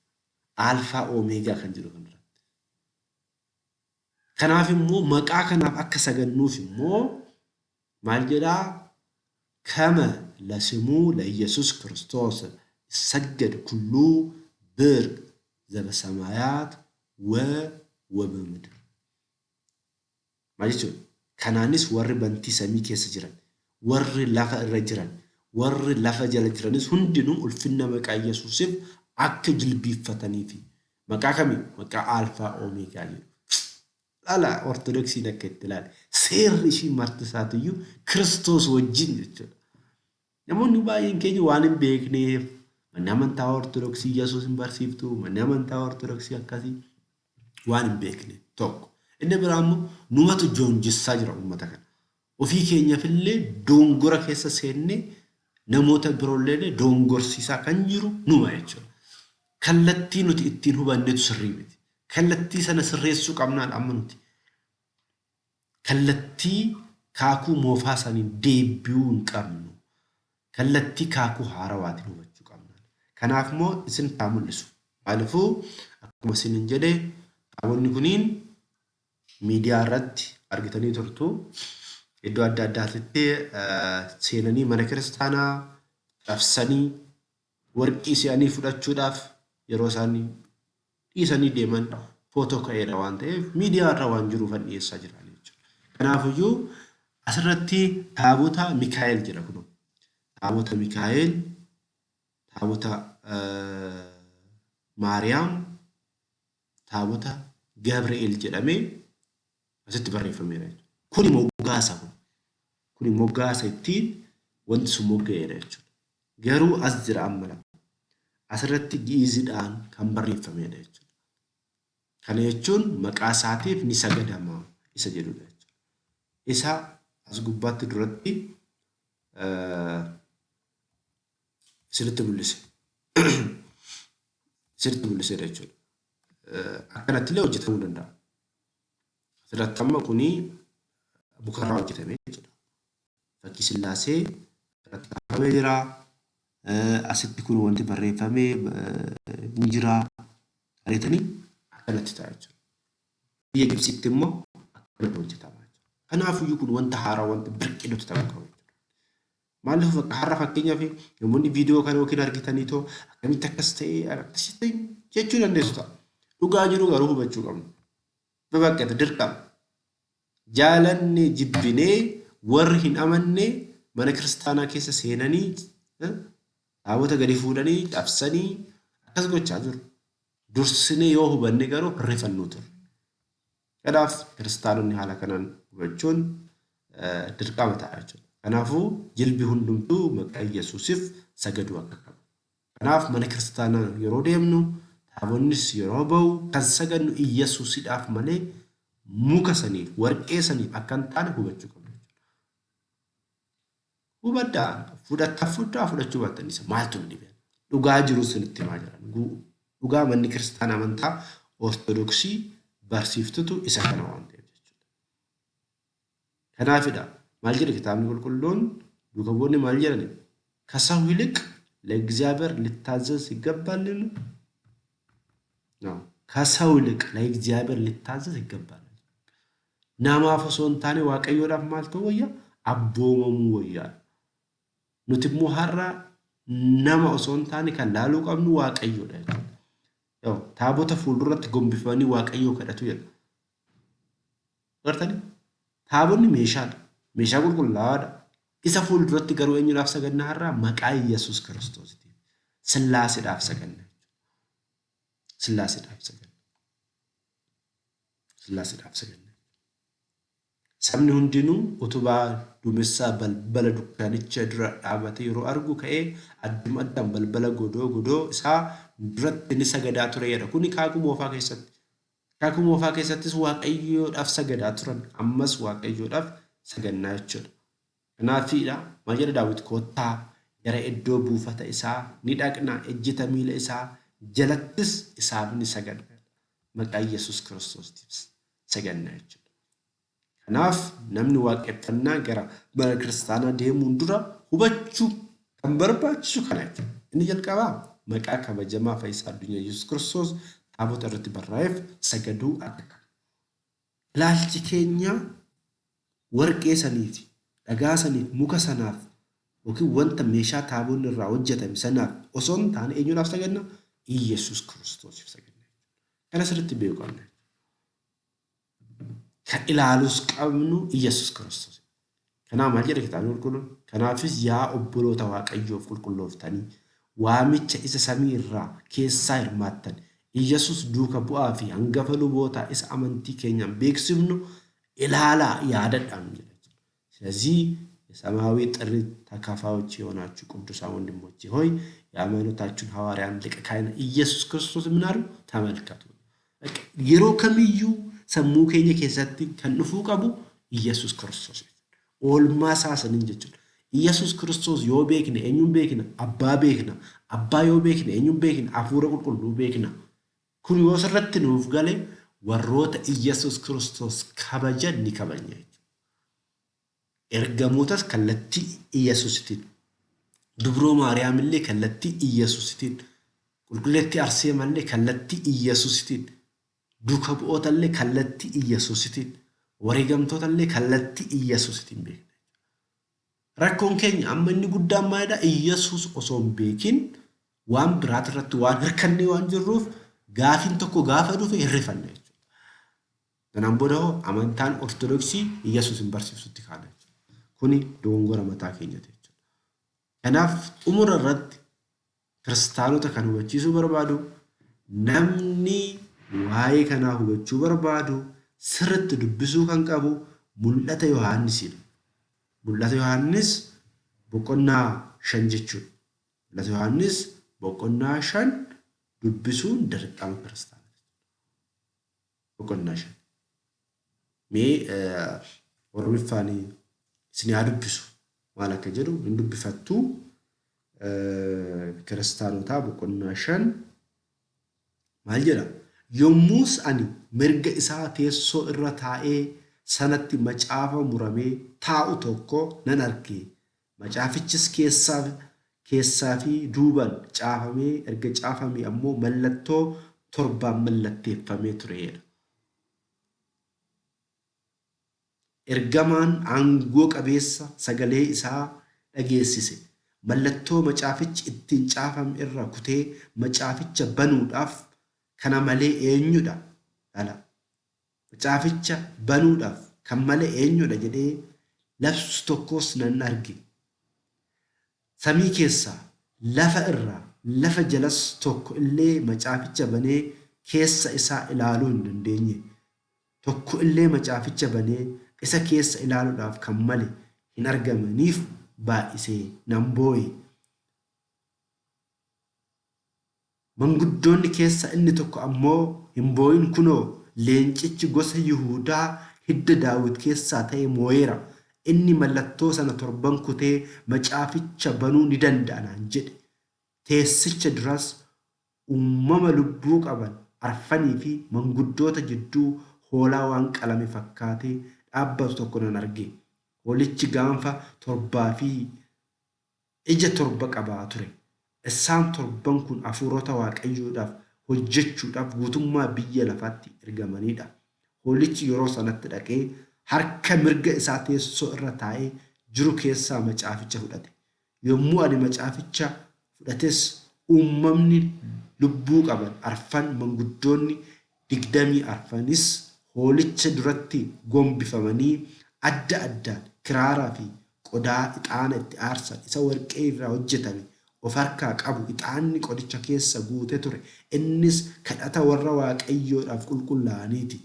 Alfaa Oomeegaa kan jedhu kan irratti. Kanaaf immoo maqaa kanaaf akka sagannuuf immoo maal jedhaa? Kama ለስሙ ለኢየሱስ ክርስቶስ ይሰገድ ኩሉ ብርቅ ዘበሰማያት ወበምድር. Maal jechuudha? Kanaanis warri bantii samii keessa jiran, warri lafa irra jiran, warri lafa jala jiranis hundinuu ulfinna maqaa Yesuusiif akka jilbiiffatanii fi Maqaa kamii? Maqaa Alfaa Omeegaa jedhu. Laala Ortodoksiin akka itti ilaale. Seerri ishii marti isaatiyyuu Kiristoos wajjin jechuudha. Namoonni baay'een keenya waan hin beekneef manni amantaa Ortodoksii Yesuus hin barsiiftu, manni amantaa Ortodoksii akkasii waan hin beekne tokko. Inni biraa immoo numatu joonjessaa jira uummata kana. Ofii keenyaafillee dongora keessa seennee namoota biroollee dongorsiisaa kan jiru numa jechuudha. Kallattii nuti ittiin hubannetu sirrii miti. Kallattii sana sirreessuu qabnaan amma nuti. Kallattii kaakuu moofaa saniin deebi'uu hin qabnu. Kallattii kaakuu haarawaatiin hubachuu qabna. Kanaaf immoo isin haa mul'isu. Maaliifuu akkuma isiniin jedhe taabonni kuniin miidiyaa irratti argitanii turtu. Iddoo adda addaatitti seenanii mana kiristaanaa cabsanii warqii se'anii fudhachuudhaaf yeroo isaan dhiisanii deeman footoo ka'eera waan ta'eef miidiyaa irra waan jiruufan dhiyeessaa jiran jechuudha. Kanaafiyyuu asirratti taabota Mikaa'el jedha kunoo. Taabota Mikaa'el, taabota Maariyaam, taabota Gabri'eel jedhamee asitti barreeffameera jechuudha. Kuni moggaasa kun. Kuni moggaasa ittiin wanti sun mogga'eera jechuudha. Garuu as jira amma lama. Asirratti gi'iizidhaan kan barreeffamedha jechuudha. Kana jechuun maqaa isaatiif ni sagadama isa jedhudha jechuudha. Isa as gubbaatti duratti isinitti mul'ise. Isinitti mul'isedha jechuudha. Akkanatti illee hojjetamuu danda'a. Asirratti amma kuni mukarraa hojjetame jechuudha. Fakkii Sillaasee irratti kaafamee jira. Asitti kun wanti barreeffamee ni jira. Areetanii akkanatti ta'a jechuudha. Biyya Gibsiitti immoo akkanatti hojjetama jechuudha. Kanaafiyyuu kun wanta haaraa wanta birqii nutti ta'uu qaba jechuudha. Maaliif bakka har'a fakkeenyaaf namoonni viidiyoo kana yookiin argitanii too akkamitti akkas ta'e akkasii ta'e jechuu dandeessu ta'a. Dhugaa jiru garuu hubachuu qabna. Babaqqate dirqama. Jaalanne jibbinee warri hin amanne mana kiristaanaa keessa seenanii taabota gadi fuudhanii cabsanii akkas gochaa jiru. Dursinee yoo hubanne garuu hin rifannuu turre. Kanaaf kiristaanonni haala kanaan hubachuun dirqama ta'a jechuudha. Kanaafuu jilbi hundumtuu maqaa Yesuusiif sagaduu akka qabu. Kanaaf mana kiristaanaa yeroo deemnu taabonnis yeroo ba'u kan sagadnu Iyyasuusidhaaf malee muka saniif warqee saniif akka hin taane hubachuu qabna jechuudha. Hubadhaa fudhattaa fudhaa fudhachuu baattan isa maaltu nu dhibe? Dhugaa jiru isinitti himaa jiran. Dhugaa manni kiristaana amantaa Ortodoksii barsiiftutu isa kana waan ta'eef jechuudha. Kanaafidha maal jedhe kitaabni qulqulluun duuka bu'oonni maal jedhani? ከሰው ይልቅ ለእግዚአብሔር ሊታዘዝ ይገባልን? ነው ከሰው ይልቅ ለእግዚአብሔር ሊታዘዝ ይገባል። Namaaf osoo hin taane Waaqayyoodhaaf maal ta'uu wayya? Abboomamuu wayyaa. Nuti immoo har'a nama osoo hin taane kan laaluu qabnu Waaqayyoodha jechuudha. Taabota fuulduratti gombifamanii Waaqayyoo kadhatu jedha. Agartanii? Taabonni meeshaadha. Meeshaa qulqullaa'aadha. Isa fuulduratti garuu eenyuudhaaf saganna har'a? Maqaa Yesuus Kiristoosiitiif. Sillaaseedhaaf saganna. Sillaaseedhaaf saganna. Sillaaseedhaaf saganna. Sabni hundinuu utubaa duumessaa balbala dukkaanicha dura dhaabate yeroo argu ka'ee adduma addaan balbala godoo godoo isaa duratti ni sagadaa ture jedha. Kuni kaakuu moofaa keessatti. Kaakuu moofaa keessattis Waaqayyoodhaaf sagadaa turan. Ammas Waaqayyoodhaaf sagannaa jechuudha. Kanaafiidha maal jedha Daawit koottaa gara iddoo buufata isaa ni dhaqna ejjita miila isaa jalattis isaaf ni sagadna. Maqaa Yesuus Kiristoostiif saganna jechuudha. Kanaaf namni waaqeffannaa gara mana kiristaanaa deemuun dura hubachuu kan barbaachisu kana jechuudha. Inni jalqabaa maqaa kabajamaa fayyisaa addunyaa Yesuus Kiristoos taabota irratti barraa'eef sagaduu akka qabu. Ilaalchi keenya warqee saniif, dhagaa saniif, muka sanaaf yookiin wanta meeshaa taabonni irraa hojjetame sanaaf osoo hin taane eenyuudhaaf saganna? Iyyasuus Kiristoosiif saganna. Kana sirriitti beekuu qabna. Kan ilaaluus qabnu Iyyasuus Kiristoos. Kanaaf maal jedha kitaabni qulqulluun? Kanaafis yaa obboloota Waaqayyoof qulqullooftanii waamicha isa samii irraa keessaa hirmaattan Iyyasuus duuka bu'aa fi hangafa lubootaa isa amantii keenyaan beeksifnu ilaalaa yaadadhaa jedha. ስለዚህ የሰማያዊ ጥሪ ተካፋዮች የሆናችሁ ቅዱሳን ወንድሞቼ ሆይ የሃይማኖታችሁን ሐዋርያን ሊቀ ካህን ኢየሱስ ክርስቶስ ምን አሉ? ተመልከቱ። Yeroo kamiyyuu sammuu keenya keessatti kan dhufuu qabu Iyyasuus Kiristoos. Oolmaa isaa saniin jechuudha. Iyyasuus Kiristoos yoo beekne eenyuun beekna? Abbaa beekna. Abbaa yoo beekne eenyuun beekna? Hafuura qulqulluu beekna. Kun yoo sirratti nuuf gale warroota Iyyasuus Kiristoos kabajan ni kabajna jechuudha. Ergamootas kallattii Iyyasuusitiin, Dubroo Maariyaamillee kallattii Iyyasuusitiin, Qulqulleettii Arseemallee kallattii Iyyasuusitiin, duuka bu'ootallee kallattii Iyyasuusitiin, wareegamtootallee kallattii Iyyasuusitiin beekna. Rakkoon keenya amma inni guddaan maalidha? Iyyasuus osoo hin beekin waan biraati irratti waan hirkannee waan jirruuf gaafiin tokko gaafa dhufe hirrifanna jechuudha. Kanaan booda hoo amantaan Ortodoksii Iyyasuus hin barsiisutti kaana jechuudha. Kuni dogongora mataa keenyati jechuudha. Kanaaf xumura irratti kiristaanota kan hubachiisuu barbaadu namni waa'ee kanaa hubachuu barbaadu sirriitti dubbisuu kan qabu mul'ata Yohaannisidha. Mul'ata Yohaannis boqonnaa 5 jechuudha. Mul'ata Yohaannis boqonnaa 5 dubbisuun dirqama kiristaanaa. Boqonnaa 5. Mee Oromiffaan isin haa dubbisu maal akka jedhu hin dubbifattu. Kiristaanotaa boqonnaa 5 maal jedha? Yommus ani mirga isaa teessoo irra taa'ee sanatti macaafa muramee taa'u tokko nan arge. Macaafichis keessaa fi duuban caafamee erga caafamee ammoo mallattoo 7 mallatteeffamee tureera. Ergamaan aangoo qabeessa sagalee isaa dhageessise. Mallattoo macaafichi ittiin caafame irra kutee macaaficha banuudhaaf kana malee eenyudha? Dhala. Macaaficha banuudhaaf kan malee eenyudha jedhee labsu tokkos nan arge. Samii keessaa lafa irraa lafa jalas tokko illee macaaficha banee keessa isaa ilaaluu hin dandeenye. Tokko illee macaaficha banee isa keessa ilaaluudhaaf kan male hin argamaniif baay'isee nan boo'e. Manguddoonni keessa inni tokko ammoo hin boo'in kunoo leencichi gosa Yihuudaa hidda Daawit keessaa ta'e moo'eera. Inni mallattoo sana 7 kutee macaaficha banuu ni danda'a naan jedhe. Teessicha duras uumama lubbuu qaban arfanii fi manguddoota jidduu hoolaa waan qalame fakkaatee dhaabbatu tokko nan arge. Hoolichi gaanfa 7 fi ija 7 qabaa ture. Isaan 7 kun hafuurota Waaqayyoodhaaf hojjechuudhaaf guutummaa biyya lafaatti ergamanidha. Hoolichi yeroo sanatti dhaqee harka mirga isaa teessoo irra taa'ee jiru keessaa macaaficha fudhate. Yommuu ani macaaficha fudhates uumamni lubbuu qaban arfan manguddoonni 24 hoolicha duratti gombifamanii adda addaan kiraaraa fi qodaa ixaana itti aarsan isa warqee irraa hojjetame of harkaa qabu. Ixaanni qodicha keessa guute ture. Innis kadhata warra Waaqayyoodhaaf qulqullaa'aniiti.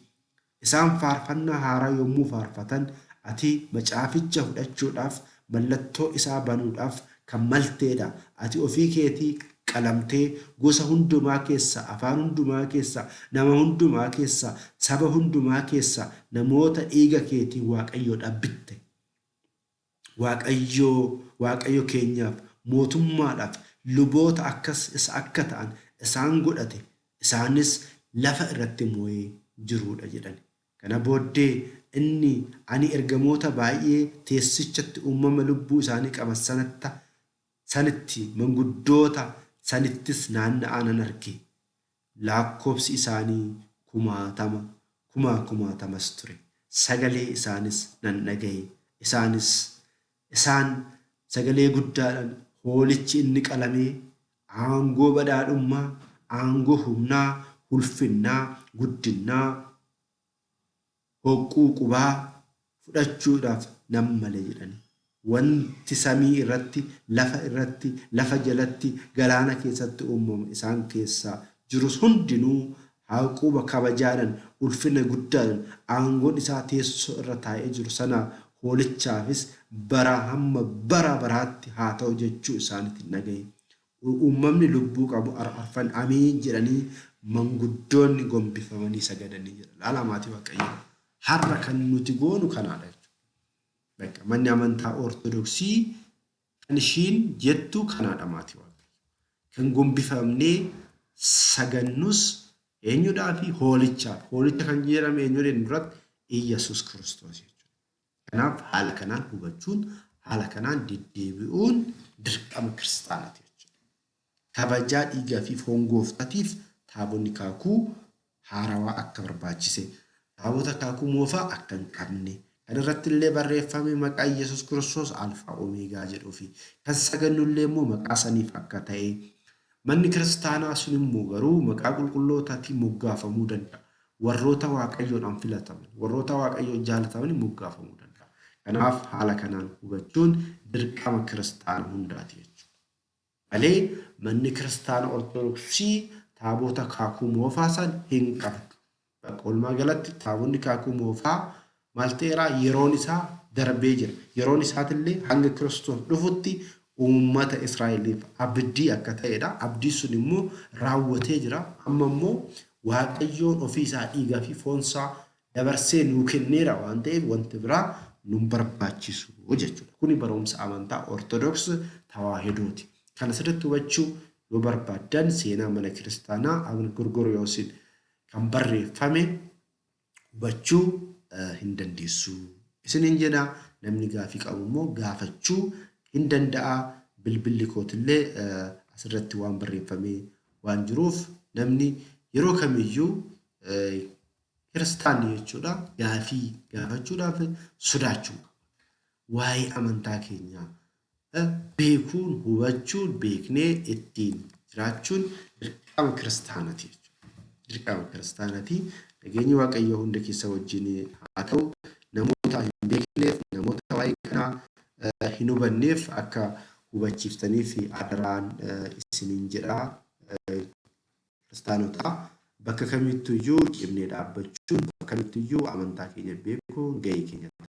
Isaan faarfannaa haaraa yommuu faarfatan ati macaaficha fudhachuudhaaf mallattoo isaa banuudhaaf kan malteedha. Ati ofii keetii qalamtee gosa hundumaa keessa, afaan hundumaa keessa, nama hundumaa keessa, saba hundumaa keessa namoota dhiiga keetiin Waaqayyoodhaaf bitte. Waaqayyo keenyaaf mootummaadhaaf luboota akkas isa akka ta'an isaan godhate. Isaanis lafa irratti moo'ee jiruudha jedhan. Kana booddee inni ani ergamoota baay'ee teessichatti uumama lubbuu isaanii qaban sanitti manguddoota sanittis naanna'aa nan arge. Lakkoobsi isaanii kumaatamas ture. Sagalee isaanis nan dhaga'e. Isaan sagalee guddaadhaan hoolichi inni qalamee aangoo badhaadhummaa, aangoo humnaa, ulfinnaa, guddinnaa, hoqquu qubaa fudhachuudhaaf nan male jedhani. Wanti samii irratti, lafa irratti, lafa jalatti, galaana keessatti uumamu isaan keessaa jirus hundinuu Haaquuba kabajaadhaan, ulfina guddaadhaan, aangoon isaa teessoo irra taa'ee jiru sana hoolichaafis baraa hamma bara baraatti haa ta'u jechuu isaaniitiin dhaga'e. Uumamni lubbuu qabu arfan amiin jedhanii manguddoonni gombifamanii sagadanii jedha. Laala maatii Waaqayyoo. Har'a kan nuti goonu kanaadha jechuudha. Bakka manni amantaa Ortodoksii kan ishiin jettu kanaadha maatii Waaqayyoo. Kan gombifamnee sagannus eenyudhaafi? Hoolichaaf. Hoolicha kan jedhame eenyudha inni duratti? Iyyasuus Kiristoos jechuudha. Kanaaf haala kanaan hubachuun, haala kanaan deddeebi'uun dirqama kiristaanaati jechuudha. Kabajaa dhiigaa fi foon gooftaatiif taabonni kaakuu haarawaa akka barbaachise, taabota kaakuu moofaa akka hin qabne, kan irratti illee barreeffame maqaa Iyyasuus Kiristoos Alfaa Omeegaa jedhuu fi kan sagannu illee immoo maqaa saniif akka ta'e, manni kiristaanaa sun immoo garuu maqaa qulqullootaatiin moggaafamuu danda'a. Warroota Waaqayyoodhaan filataman, warroota Waaqayyoon jaalatamaniin moggaafamuu danda'a. Kanaaf haala kanaan hubachuun dirqama kiristaana hundaati jechuudha. Malee manni kiristaana Ortodoksii taabota kaakuu moofaa san hin qabdu. Bakka walumaa galatti taabonni kaakuu moofaa maal ta'eera yeroon isaa darbee jira. Yeroon isaatillee hanga Kiristoos dhufutti uummata Israa'eliif abdii akka ta'edha. Abdii sun immoo raawwatee jira. Amma immoo Waaqayyoon ofii isaa dhiigaa fi foon isaa dabarsee nuu kenneera waan ta'eef wanti biraa nun barbaachisu jechuudha. Kuni barumsa amantaa Ortodoks Tawaahidooti. Kana sirriitti hubachuu yoo barbaaddan seenaa mana kiristaanaa Abuna Gorgoriyoosiin kan barreeffame hubachuu hin dandeessu. Isiniin jedha namni gaafii qabu immoo gaafachuu hin danda'a. Bilbilli kootillee asirratti waan barreeffamee waan jiruuf namni yeroo kamiyyuu kiristaanni jechuudha gaafii gaafachuudhaaf sodaachuu qaba. Waa'ee amantaa keenyaa beekuun, hubachuun, beeknee ittiin jiraachuun dirqama kiristaanati jechuudha. Dirqama kiristaanati. Nageenyi Waaqayyoo hunda keessa wajjin haa ta'u. Namoota hin beekneef, namoota waa'ee kanaa hin hubanneef akka hubachiiftaniif adaraan isiniin jedha. Kiristaanotaa bakka kamittuyyuu cimnee dhaabbachuun, bakka kamittuyyuu amantaa keenya beekuun gahee keenya ta'a.